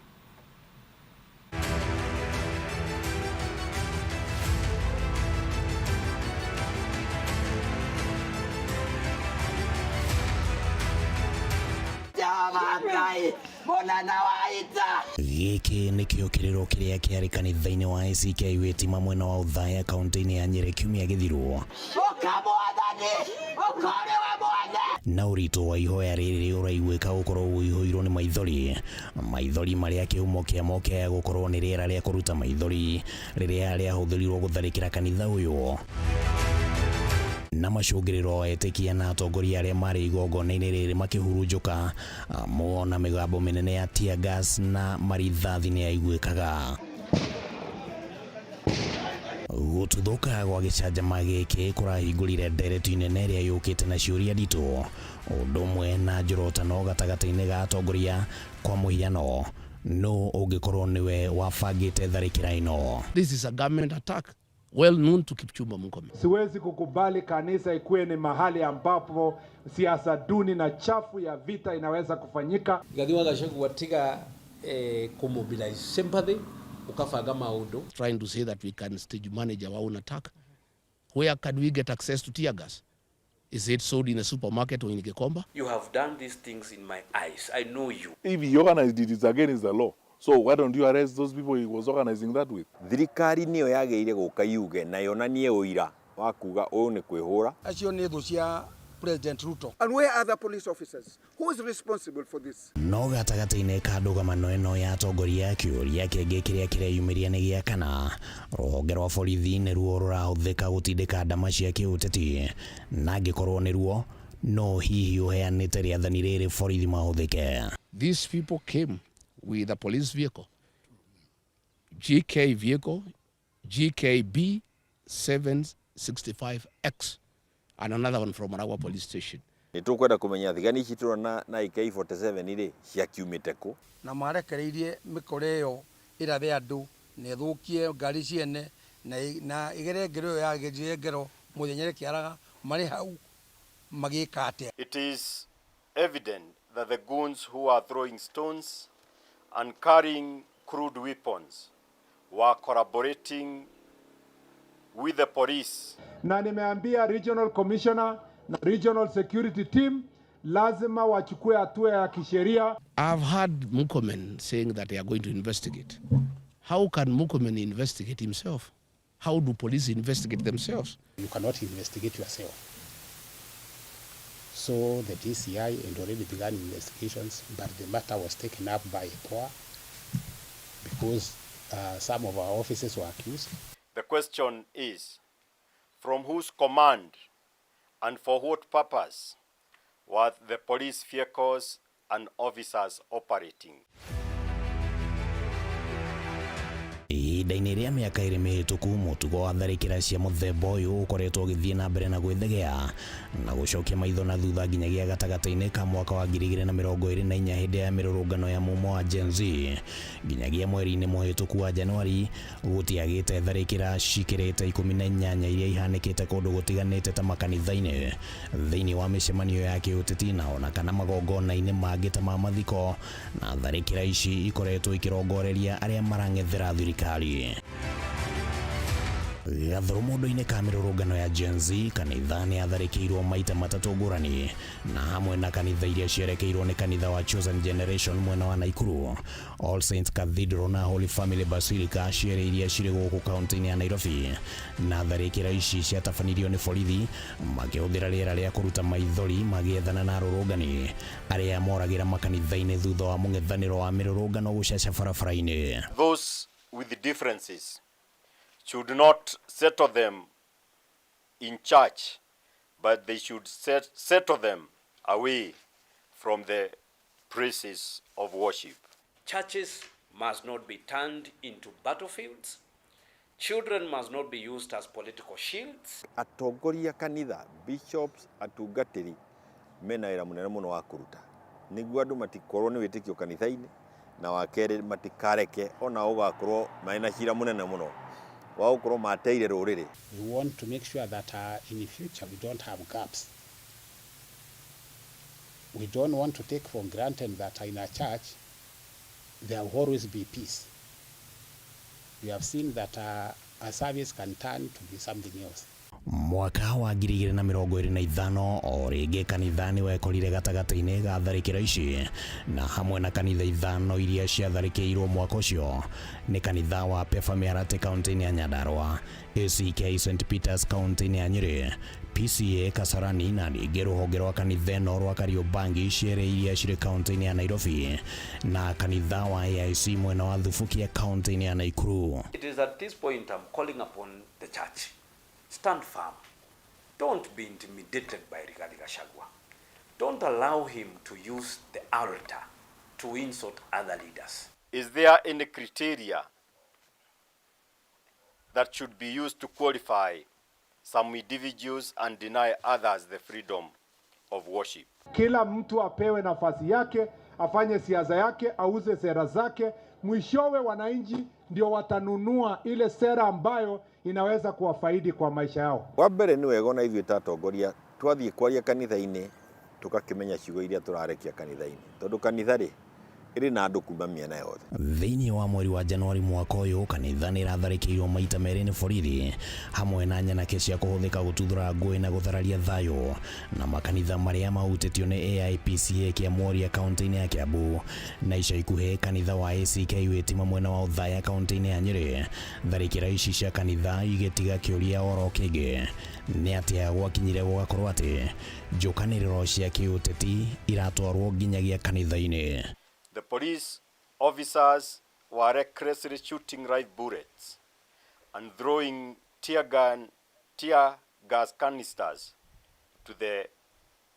Ngai mũnene wa ita. Gĩkĩ nĩkĩo kĩrĩro kĩrĩa kĩarĩ kanitha-inĩ wa ACK Witima mwena wa Othaya kaunti-inĩ ya Nyĩrĩ kiumia gĩthiru. Ũka Mwathani, ũka ũrĩ we mwene. Na ũritũ wa ihoya rĩrĩ ũraiguĩka gũkorwo ũihũirwo nĩ maithori, maithori marĩa kĩhumo kĩamo kĩaya gũkorwo nĩ rĩera rĩa kũruta maithori rĩrĩa rĩahũthĩrirwo gũtharĩkĩra kanitha ũyũ. Na macũngĩrĩro etĩkia na atongoria arĩa marĩ igongona-inĩ rĩrĩ makĩhurunjũka amu ona mĩgambo mĩnene ya tear gas na marithathi nĩ yaiguĩkaga. Gũtuthũka gwa gĩcanjama gĩkĩ kũrahingũrire ndereti nene ĩrĩa yũkĩte na ciũria nditũ ũndũ ũmwe na njorotano gatagatĩ-inĩ ga atongoria. Kwa mũhiano, nũ ũngĩkorwo nĩwe wabangĩte tharĩkĩra ĩno? This is a government attack well known to Kipchumba Murkomen. Siwezi kukubali kanisa ikuwe ni mahali ambapo siasa duni na chafu ya vita inaweza kufanyika. Rigathi wa Gachagua tiga kumobilize sympathy ukabanga maundu. Trying to say that we can stage manage our own attack. Where can we get access to tear gas? Is it sold in a supermarket or in Gikomba? You have done these things in my eyes. I know you. If he organized it, it's against the law. So why don't you arrest those people he was organizing that with? Thirikari niyo yagĩrĩire gũka yuge na yonanie ũira wa kuga ũyũ nĩ kwĩhũra. Acio nĩ thũ cia President Ruto. And where are the police officers? Who is responsible for this? No gatagatĩ-inĩ ka ndũgamano ĩno ya atongoria, kĩũria kĩngĩ kĩrĩa kĩreyumĩria nĩ gĩa kana rũhonge rwa borithi nĩruo rũrahũthĩka gũtindĩka ndama cia kĩũteti, na angĩkorwo nĩruo, no hihi ũheanĩte rĩathani rĩrĩ borithi mahũthĩke? These people came with a police vehicle, GK vehicle, GKB 765X, and another one from Maragua police station. Nĩ tũkwenda kũmenya thigari ici tũrona na AK47 rĩ ciakiumĩte kũ. Na marekereirie mĩkora ĩyo ĩrathe andũ na ĩthũkie ngari ciene na ĩgere ngero ĩyo yagerire ngero mũthenya ĩkĩaraga marĩ hau magĩka atĩa. It is evident that the goons who are throwing stones and carrying crude weapons were collaborating with the police. Na nimeambia regional commissioner na regional security team lazima wachukue hatua ya kisheria. I've heard Murkomen saying that they are going to investigate. How can Murkomen investigate himself? How do police investigate themselves? You cannot investigate yourself. So the DCI had already begun investigations, but the matter was taken up by IPOA because some of our officers were accused. The question is, from whose command and for what purpose were the police vehicles and officers operating? Ihinda-inĩ rĩa mĩaka ĩrĩ mĩhĩtũku, mũtugo wa tharĩkĩra cia mũthemba ũyũ ũkoretwo ũgĩthiĩ na mbere na gwĩthegea na gũcokia maitho na thutha nginyagia gatagatĩ-inĩ ka mwaka wa 2024 hĩndĩ ya mĩrũrũngano ya mumo wa Gen Z nginyagia mweri-inĩ mũhĩtũku wa Januari. Gũtiagĩte tharĩkĩra cikĩrĩte 18 iria ihanĩkĩte kũndũ gũtiganĩte ta makanitha-inĩ, thĩinĩ wa mĩcemanio ya kĩũteti na ona kana magongona-inĩ mangĩ ta ma mathiko, na tharĩkĩra ici ikoretwo ikĩrongoreria arĩa marang'ethera thirikari. Gathũrũ mũndũ-inĩ ka mĩrũrũngano ya Gen Z, kanitha nĩ atharĩkĩirwo maita matatũ ngũrani, na hamwe na kanitha iria cierekeirwo nĩ kanitha wa Chosen Generation mwena wa Naikuru, All Saints Cathedral na Holy Family Basilica, cierĩ iria cirĩ gũkũ kaunti-inĩ ya Nairobi. Na tharĩkĩra ici ciatabanirio nĩ borithi makĩhũthĩra rĩera rĩa kũruta maithori magĩethana na arũrũngani arĩa moragĩra makanitha-inĩ thutha wa mũng'ethanĩro wa mĩrũrũngano gũcaca barabara-inĩ. Those with differences should not settle them in church, but they should settle them away from the places of worship. Churches must not be turned into battlefields. Children must not be used as political shields. Atongoria kanitha, bishops, atungatĩri mena wĩra mũnene mũno wa kũruta nĩguo andũ matikorwo nĩ wĩtĩkio kanitha-inĩ, na wa kerĩ matikareke ona ũgakorwo marĩ na cira mũnene mũno wa gũkorwo mateire rũrĩrĩ. We want to make sure that in the future we don't have gaps. We don't want to take for granted that in a church there will always be peace. We have seen that a service can turn to be something else. Mwaka wa 2025 o rĩngĩ kanitha nĩ wekorire gatagatĩ-inĩ ga tharĩkĩro ici, na hamwe na kanitha ithano iria ciatharĩkĩirwo mwaka ũcio nĩ kanitha wa Pefa Mĩharatĩ kaunti-inĩ ya Nyandarua, ACK St Peters kaunti-inĩ ya Nyĩrĩ, PCEA Kasarani na ningĩ rũhonge rwa kanitha ĩno rwa Kariobangi cierĩ iria cirĩ kaunti-inĩ ya Nairobi na kanitha wa AIC mwena wa Thubukia kaunti-inĩ ya Naikuru. It is at this point I'm calling upon the church. Stand firm. Don't be intimidated by Rigathi Gachagua. Don't allow him to use the altar to insult other leaders. Is there any criteria that should be used to qualify some individuals and deny others the freedom of worship? Kila mtu apewe nafasi yake, afanye siasa yake, auze sera zake. Mwishowe wananchi ndio watanunua ile sera ambayo inaweza kuwafaidi kwa maisha yao. Wa mbere nĩ wega ona ithuĩ ta atongoria twathiĩ kwaria kanitha-inĩ tũgakĩmenya ciugo iria tũrarekia kanitha-inĩ, tondũ kanitha rĩ ĩrĩ na andũ kuma mĩena yothe. Thĩinĩ wa mweri wa Januari mwaka ũyũ, kanitha nĩ ĩratharĩkĩirwo maita merĩ nĩ borithi hamwe na nyanake cia kũhũthĩka gũtuthũra ngũĩ na gũthararia thayũ, na makanitha marĩa mahutĩtio nĩ AIPCA kĩa Mworia kaunti-inĩ ya Kiambu, na ica ikuhĩ kanitha wa ACK Wĩtima mwena wa Othaya kaunti-inĩ ya Nyĩrĩ. Tharĩkĩra ici cia kanitha igĩtiga kĩũria oro kĩngĩ, nĩ atĩa gwakinyire gũgakorwo atĩ njũkanĩrĩro cia kĩũteti iratwarwo nginyagia kanitha-inĩ? The police officers were recklessly shooting live bullets and throwing tear gas canisters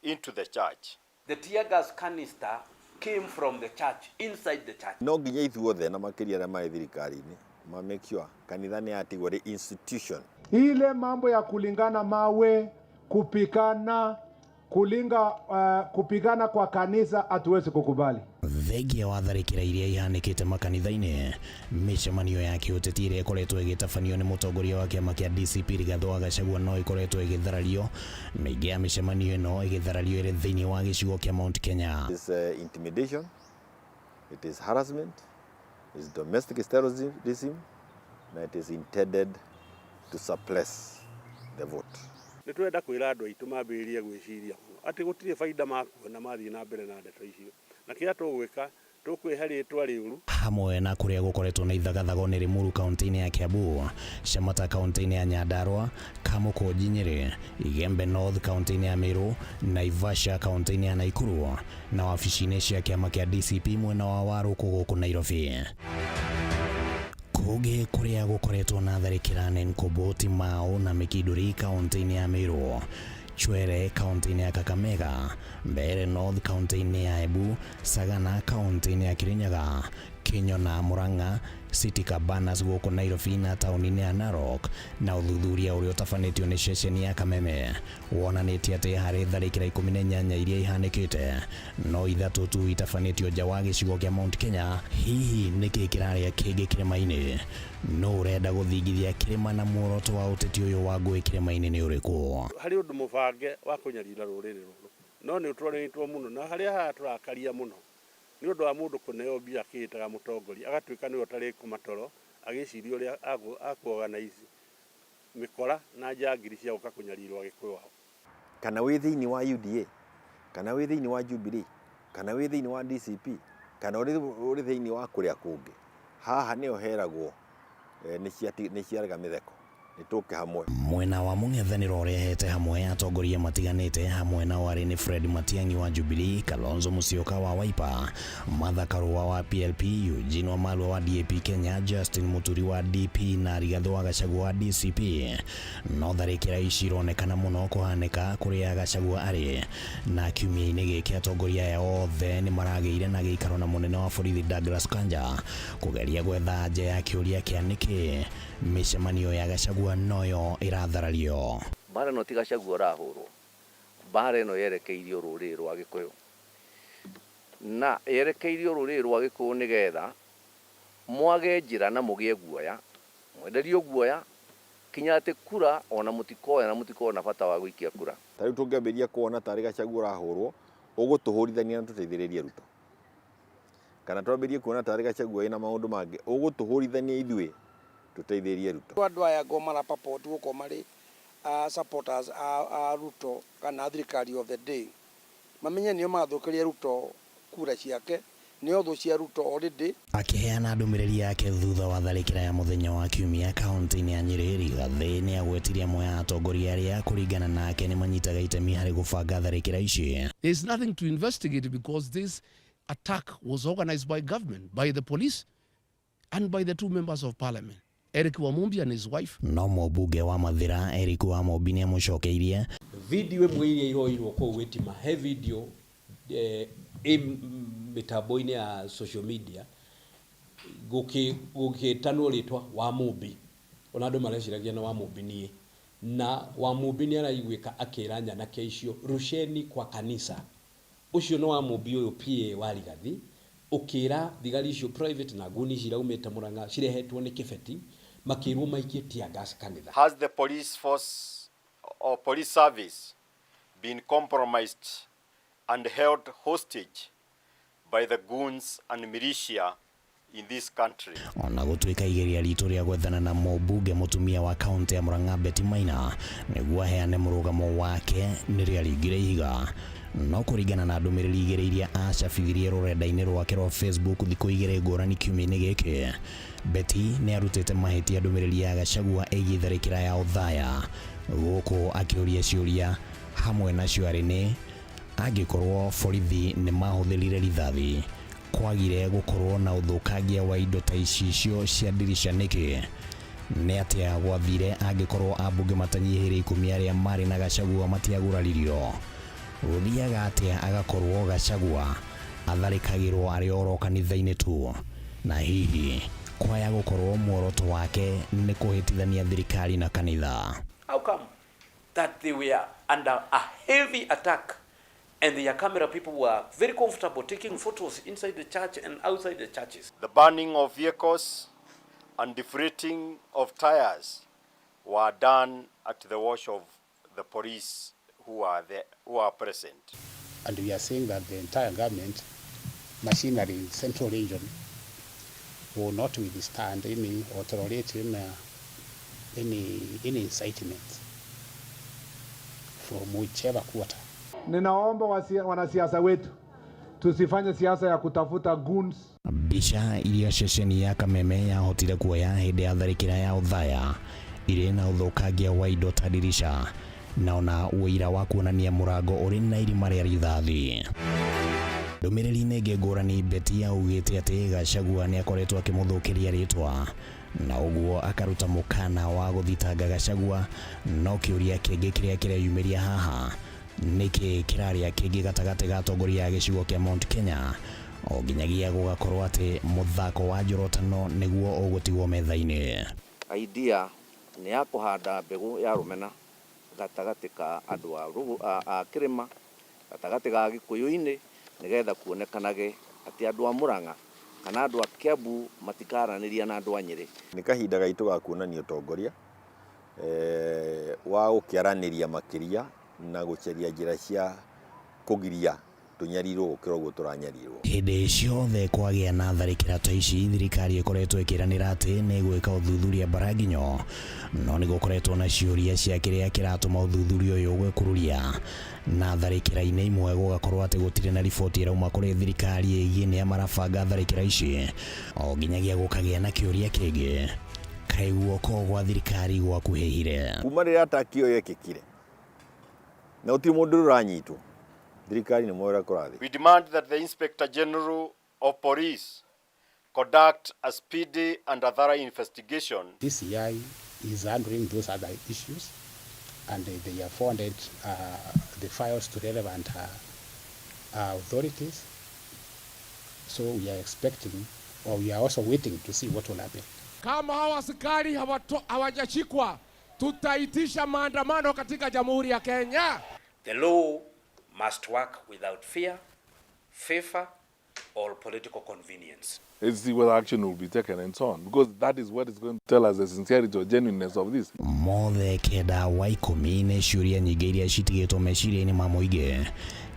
into the church. The tear gas canister came from the church, inside the church. No nginya ithuothe na makĩria arĩa marĩ thirikari-inĩ ma make sure kanitha nĩ yatigwo ĩrĩ institution. Ile mambo ya kulingana mawe, kupikana, kupigana kwa kanisa hatuwezi kukubali. Thengia wa tharĩkĩra iria ihanĩkĩte makanitha-inĩ, mĩcemanio ya kĩũteti ĩrĩa ĩkoretwo ĩgĩtabanio nĩ mũtongoria wa kĩama kĩa DCP Rigathĩ wa Gachagua no ĩkoretwo ĩgĩtharario, mĩingĩ ya mĩcemanio ĩno ĩgĩtharario ĩrĩ thĩinĩ wa gĩcigo kĩa Mount Kenya. It is intimidation, it is harassment, it is domestic terrorism, na it is intended to suppress the vote. Nĩ tũrenda kwĩra andũ aitũ mambĩrĩrie gwĩciria mũno atĩ gũtirĩ baida makuona mathiĩ na mbere na ndeto icio, na kĩrĩa tũgwĩka tũkwĩhe rĩtwa rĩũru. Hamwe na kũrĩa gũkoretwo na ithagathago nĩ Limuru kaunti-inĩ ya Kiambu, Shamata kaunti-inĩ ya Nyandarua, Kamukunji Nyeri, Igembe North kaunti-inĩ ya Meru, Naivasha kaunti-inĩ ya Nakuru na wabici-inĩ cia kĩama kĩa DCP mwena wa Waruku gũkũ Nairobi. Kũngĩ kũrĩa gũkoretwo na tharĩkĩra nĩ Nkoboti, Mau na Mikinduri kaunti-inĩ ya Meru, Chwere kaunti-inĩ ya Kakamega, Mbeere North kaunti-inĩ ya Embu, Sagana kaunti-inĩ ya Kirinyaga, Kinyona, Murang'a, City Cabanas gũkũ Nairobi na taũni-inĩ ya Narok, na ũthuthuria ũrĩa ũtabanĩtio nĩ ceceni ya Kameme wonanĩtie atĩ harĩ tharĩkĩra 18 iria ihanĩkĩte no ithatũ tu itabanĩtio nja wa gĩcigo kĩa Mount Kenya. Hihi nĩkĩ kĩrarĩa kĩngĩ kĩrĩma-inĩ? Nũ ũrenda gũthingithia kĩrĩma na muoroto wa ũteti ũyũ wa ngũĩ kĩrĩma-inĩ nĩ ũrĩkũ? Harĩ ũndũ mũbange wa kũnyarira rũrĩrĩ rũrũ, no nĩ ũtwarĩtwo mũno na harĩa haha tũrakaria mũno nĩ ũndũ wa mũndũ kũneo mbia akĩĩtaga mũtongoria agatuĩka nĩwe ũtarĩ kũmatoro agĩciria ũrĩa akũ-organize mĩkora na njangiri cia gũka kũnyarirwo Agĩkũyũ ao. Kana wĩ thĩinĩ wa UDA, kana wĩ thĩinĩ wa Jubilee, kana wĩ thĩinĩ wa DCP, kana ũrĩ thĩinĩ wa kũrĩa kũngĩ, haha nĩho heragwo nĩ ciarega mĩtheko, nĩ tũke hamwe. Mwena wa mũng'ethanĩro ũrehete hamwe atongoria matiganĩte, hamwe nao arĩ nĩ Fred Matiang'i wa Jubilee, Kalonzo Musyoka wa Wiper, Martha Karua wa PLP, Eugene Wamalwa wa DAP Kenya, Justin Muturi wa DP na Rigathĩ wa Gachagua wa DCP. No tharĩkĩra ici ironekana mũno kũhanĩka kũrĩa Gachagua arĩ, na kiumia-inĩ gĩkĩ atongoria aya othe nĩ maragĩire na gĩikaro na mũnene wa borithi Douglas Kanja kũgeria gwetha anja ya kĩũria kĩa nĩkĩ mĩcemanio ya Gachagua noyo ĩratharario. Mbara ĩno ti Gachagua ũrahũrwo, mbara ĩno yerekeirio rũrĩrĩ rwa Gĩkũyũ, na yerekeirio rũrĩrĩ rwa Gĩkũyũ nĩgetha mwage njĩra na mũgĩe guoya, mwenderio guoya kinya atĩ kura ona mũtikoya na mũtikona bata wa gũikia kura. Ta rĩu tũngĩambĩrĩria kuona tarĩ Gachagua ũrahũrwo, ũgũtũhũrithania na tũteithĩrĩrie Ruto. Kana twambĩrĩrie kuona tarĩ Gachagua ĩna maũndũ mangĩ, ũgũtũhũrithania ithuĩ tũteithĩrĩrie Ruto. Andũ aya ngo marapapoti gũkorwo marĩ a supporters a Ruto kana thirikari of the day mamenye nĩo mathũkĩria Ruto kura ciake nĩo thũ cia Ruto already. Akĩheana ndũmĩrĩri yake thutha wa tharĩkĩra ya mũthenya wa Kiumia kaunti-inĩ ya Nyĩrĩ, Rigathĩ nĩ agwetire amwe a atongoria arĩa kũringana nake nĩ manyitaga itemi harĩ gũbanga tharĩkĩra ici. There is nothing to investigate because this attack was organized by government, by the police and by the two members of parliament, Eric Wamumbi and his wife. No mũmbunge wa Mathĩra Eric Wamumbi nĩ amũcokeirie. Video ĩmwe iria iroirwo kũu Witima, he video ĩ mĩtambo-inĩ ya social media gũgĩtanwo rĩtwa Wamumbi, ona andũ mareciragia nĩ Wamumbi niĩ, na Wamumbi nĩ araiguĩka akĩra nyanake icio rusheni kwa kanisa. Ũcio nĩ Wamumbi ũyũ PA wa Rigathi ũkĩra thigari icio private na nguni ici iraumĩte Murang'a cirehetwo nĩ Kĩbeti makĩrwo maikie tear gas kanitha. Has the police force or police service been compromised and held hostage by the goons and militia in this country? Ona gũtuĩka igeria ritũ rĩa gwethana na mũmbunge mũtumia wa kaunti ya Murang'a Betty Maina nĩguo aheane mũrũgamo wake nĩ rĩaringire ihiga, no kũringana na ndũmĩrĩri igĩrĩ iria acabithirie rũrenda-inĩ rwake rwa Facebook thikũ igĩrĩ ngũrani kiumia-inĩ gĩkĩ, Betty nĩ arutĩte mahĩtia ndũmĩrĩri ya Gachagua ĩgiĩ tharĩkĩra ya Othaya, gũkũ akĩũria ciũria hamwe nacio arĩ nĩ angĩkorwo borithi nĩ mahũthĩrire rithathi kwagire gũkorwo na ũthũkangia wa indo ta icicio cia ndirica nĩkĩ? Nĩ atĩa gwathire angĩkorwo ambunge matanyihĩire 10 arĩa marĩ na Gachagua matiaguraririo? Gũthiaga atĩa agakorwo Gachagua atharĩkagĩrwo arĩ oro kanitha-inĩ tu? Na hihi kwaya gũkorwo muoroto wake nĩ kũhĩtithania thirikari na kanitha? How come that they were under a heavy attack and their camera people were very comfortable taking photos inside the church and outside the churches? The burning of vehicles and deflating of tires were done at the watch of the police who are there, who are present. And we are saying that the entire government machinery in Central Region will not withstand any or tolerate any incitement from whichever quarter. Ninaomba wanasiasa wetu tusifanye siasa ya kutafuta goons. Mbica iria ceceni ya Kameme yahotire kuoya hĩndĩ ya tharĩkĩra ya Othaya irĩ na ũthũkangia wa indo ta ndirica na ona ũira wa kuonania mũrango ũrĩ na irima rĩa rithathi. Ndũmĩrĩri-inĩ ĩngĩ ngũrani, Betty augĩte atĩ Gachagua nĩ akoretwo akĩmũthũkĩria rĩtwa na ũguo akaruta mũkana wa gũthitanga Gachagua, no kĩũria kĩngĩ kĩrĩa kĩreyumĩria haha nĩkĩ kĩrarĩa kĩngĩ gatagatĩ ga atongoria a gĩcigo kĩa Mount Kenya o nginyagia gũgakorwo atĩ mũthako wa njorotano nĩguo ũgũtigwo metha-inĩ. Idea nĩ ya kũhanda mbegũ ya rũmena gatagatĩ ka andũ a kĩrĩma, gatagatĩ ga Gĩkũyũ-inĩ, nĩgetha kuonekanage atĩ andũ a Murang'a kana andũ a Kiambu matikaranĩria na andũ a Nyĩrĩ. Nĩ kahinda gaitũ ga kuonania ũtongoria wa gũkĩaranĩria makĩria na gũcaria njĩra cia kũgiria tũnyarirwo gũkĩra ũguo tũranyarirwo. Hĩndĩ ciothe kwagĩa na tharĩkĩra ta ici, thirikari ĩkoretwo ĩkĩranĩra atĩ nĩ ĩgwĩka ũthuthuria mbaranginyo, no nĩ gũkoretwo na ciũria cia kĩrĩa kĩratũma ũthuthuria ũyũ gwĩkururia na tharĩkĩra-inĩ imwe gũgakorwo atĩ gũtirĩ na riboti ĩrauma kũrĩ thirikari ĩgiĩ nĩa marabanga tharĩkĩra ici, o nginyagia gũkagĩa na kĩũria kĩngĩ, kaĩ guoko gwa thirikari gwakuhĩhire? Kuma rĩrĩa attack ĩyo yekĩkire na gũtirĩ mũndũ ũranyitwo, thirikari nĩ moĩ ũrĩa kũrathiĩ. We demand that the Inspector General of Police conduct a speedy and a thorough investigation. DCI is handling those other issues, and they have forwarded the files to relevant authorities. So we are expecting, or we are also waiting to see what will happen. Kama hawa askari hawajashikwa, tutaitisha maandamano katika Jamhuri ya Kenya. The law must work without fear, favor, or political convenience. Let's see whether action will be taken and so on, because that is what is going to tell us the sincerity or genuineness of this. Mothe kenda wa ikũmi nĩ ciũria nyingĩ iria citigĩtwo meciria-inĩ ma mũingĩ.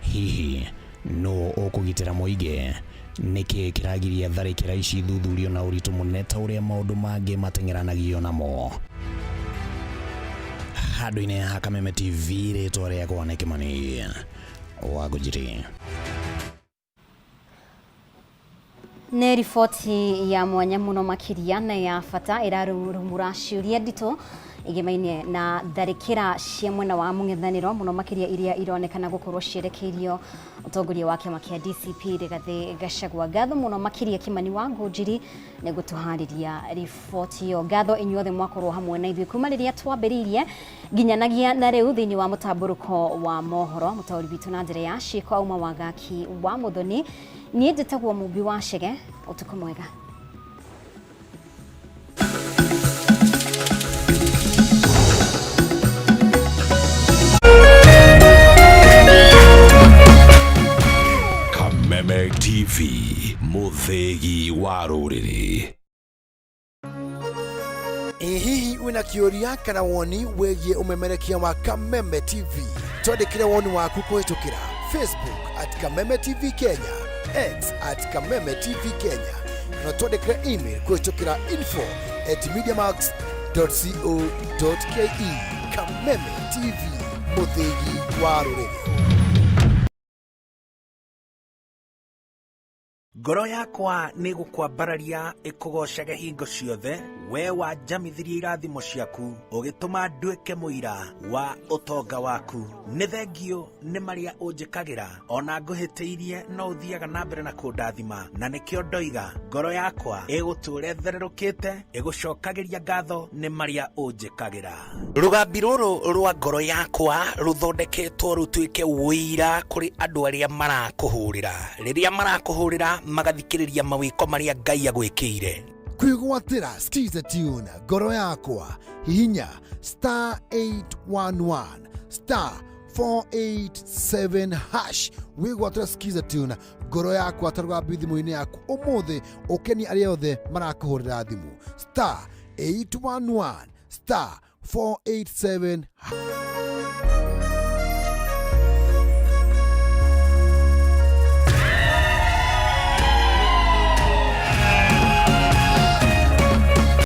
Hihi nũ ũkũgitĩra mũingĩ? Nĩkĩ kĩragiria tharĩkĩra ici thuthurio na ũritũ mũnene ta ũrĩa maũndũ mangĩ mateng'eranagio namo? Handũ-inĩ ha Kameme TV, rĩtwa rĩakwa nĩ Kĩmani wa Ngũnjiri. Nĩ riboti ya mwanya mũno makĩria na ya bata ĩrarumũra ciũria nditũ igemainie na tharĩkĩra cia mwena wa mũng'ethanĩro mũno makĩria iria ironekana gũkorwo cierekeirio ũtongoria wa kĩama kĩa DCP Rigathĩ Gachagua. Ngatho mũno makĩria Kĩmani wa Ngũnjiri nĩ gũtũharĩria riboti ĩyo. Ngatho inyuothe mwakorwo hamwe na ithuĩ kuma rĩrĩa twambĩrĩirie nginyanagia na rĩu thĩinĩ wa mũtambũrũko wa mohoro. Mũtaũri witũ na njĩra ya ciĩko auma Wangaki wa Mũthoni. Niĩ njĩtagwo Mũmbi wa Chege. Ũtukũ mwega. Kameme TV, mũthĩgi wa rũrĩrĩ. Ĩ hihi wĩna kĩũria kana woni wĩgiĩ ũmemerekia wa Kameme TV? Twandĩkĩre woni waku kũhĩtũkĩra Facebook at Kameme TV Kenya, X at Kameme TV Kenya, kana twandĩkĩre email kũhĩtũkĩra info at mediamax.co.ke. Kameme TV, mũthĩgi wa rũrĩrĩ. Ngoro yakwa nĩ gũkwambararia ĩkũgoocage hingo ciothe, we wanjamithirie irathimo ciaku, ũgĩtũma nduĩke mũira wa ũtonga waku. Nĩ thengiũ nĩ marĩa ũnjĩkagĩra, o na ngũhĩtĩirie no ũthiaga na mbere na kũndathima, na nĩkĩo ndoiga ngoro yakwa ĩgũtũũra ĩthererũkĩte, ĩgũcokagĩria ngatho nĩ marĩa ũnjĩkagĩra. Rũgambi rũrũ rwa ngoro yakwa rũthondeketwo rũtuĩke ũira kũrĩ andũ arĩa marakũhũrĩra. Rĩrĩa marakũhũrĩra magathikĩrĩria mawĩko marĩa Ngai agwĩkĩire. Kwĩgwatĩra Skiza Tune ngoro yakwa hihinya star 811 star 487 hash wĩgwatĩra Skiza Tune ngoro yakwa ta rũgambi thimũ-inĩ yaku ũmũthĩ ũkenie arĩa othe marakũhũrĩra thimũ star 811 star 487 hash.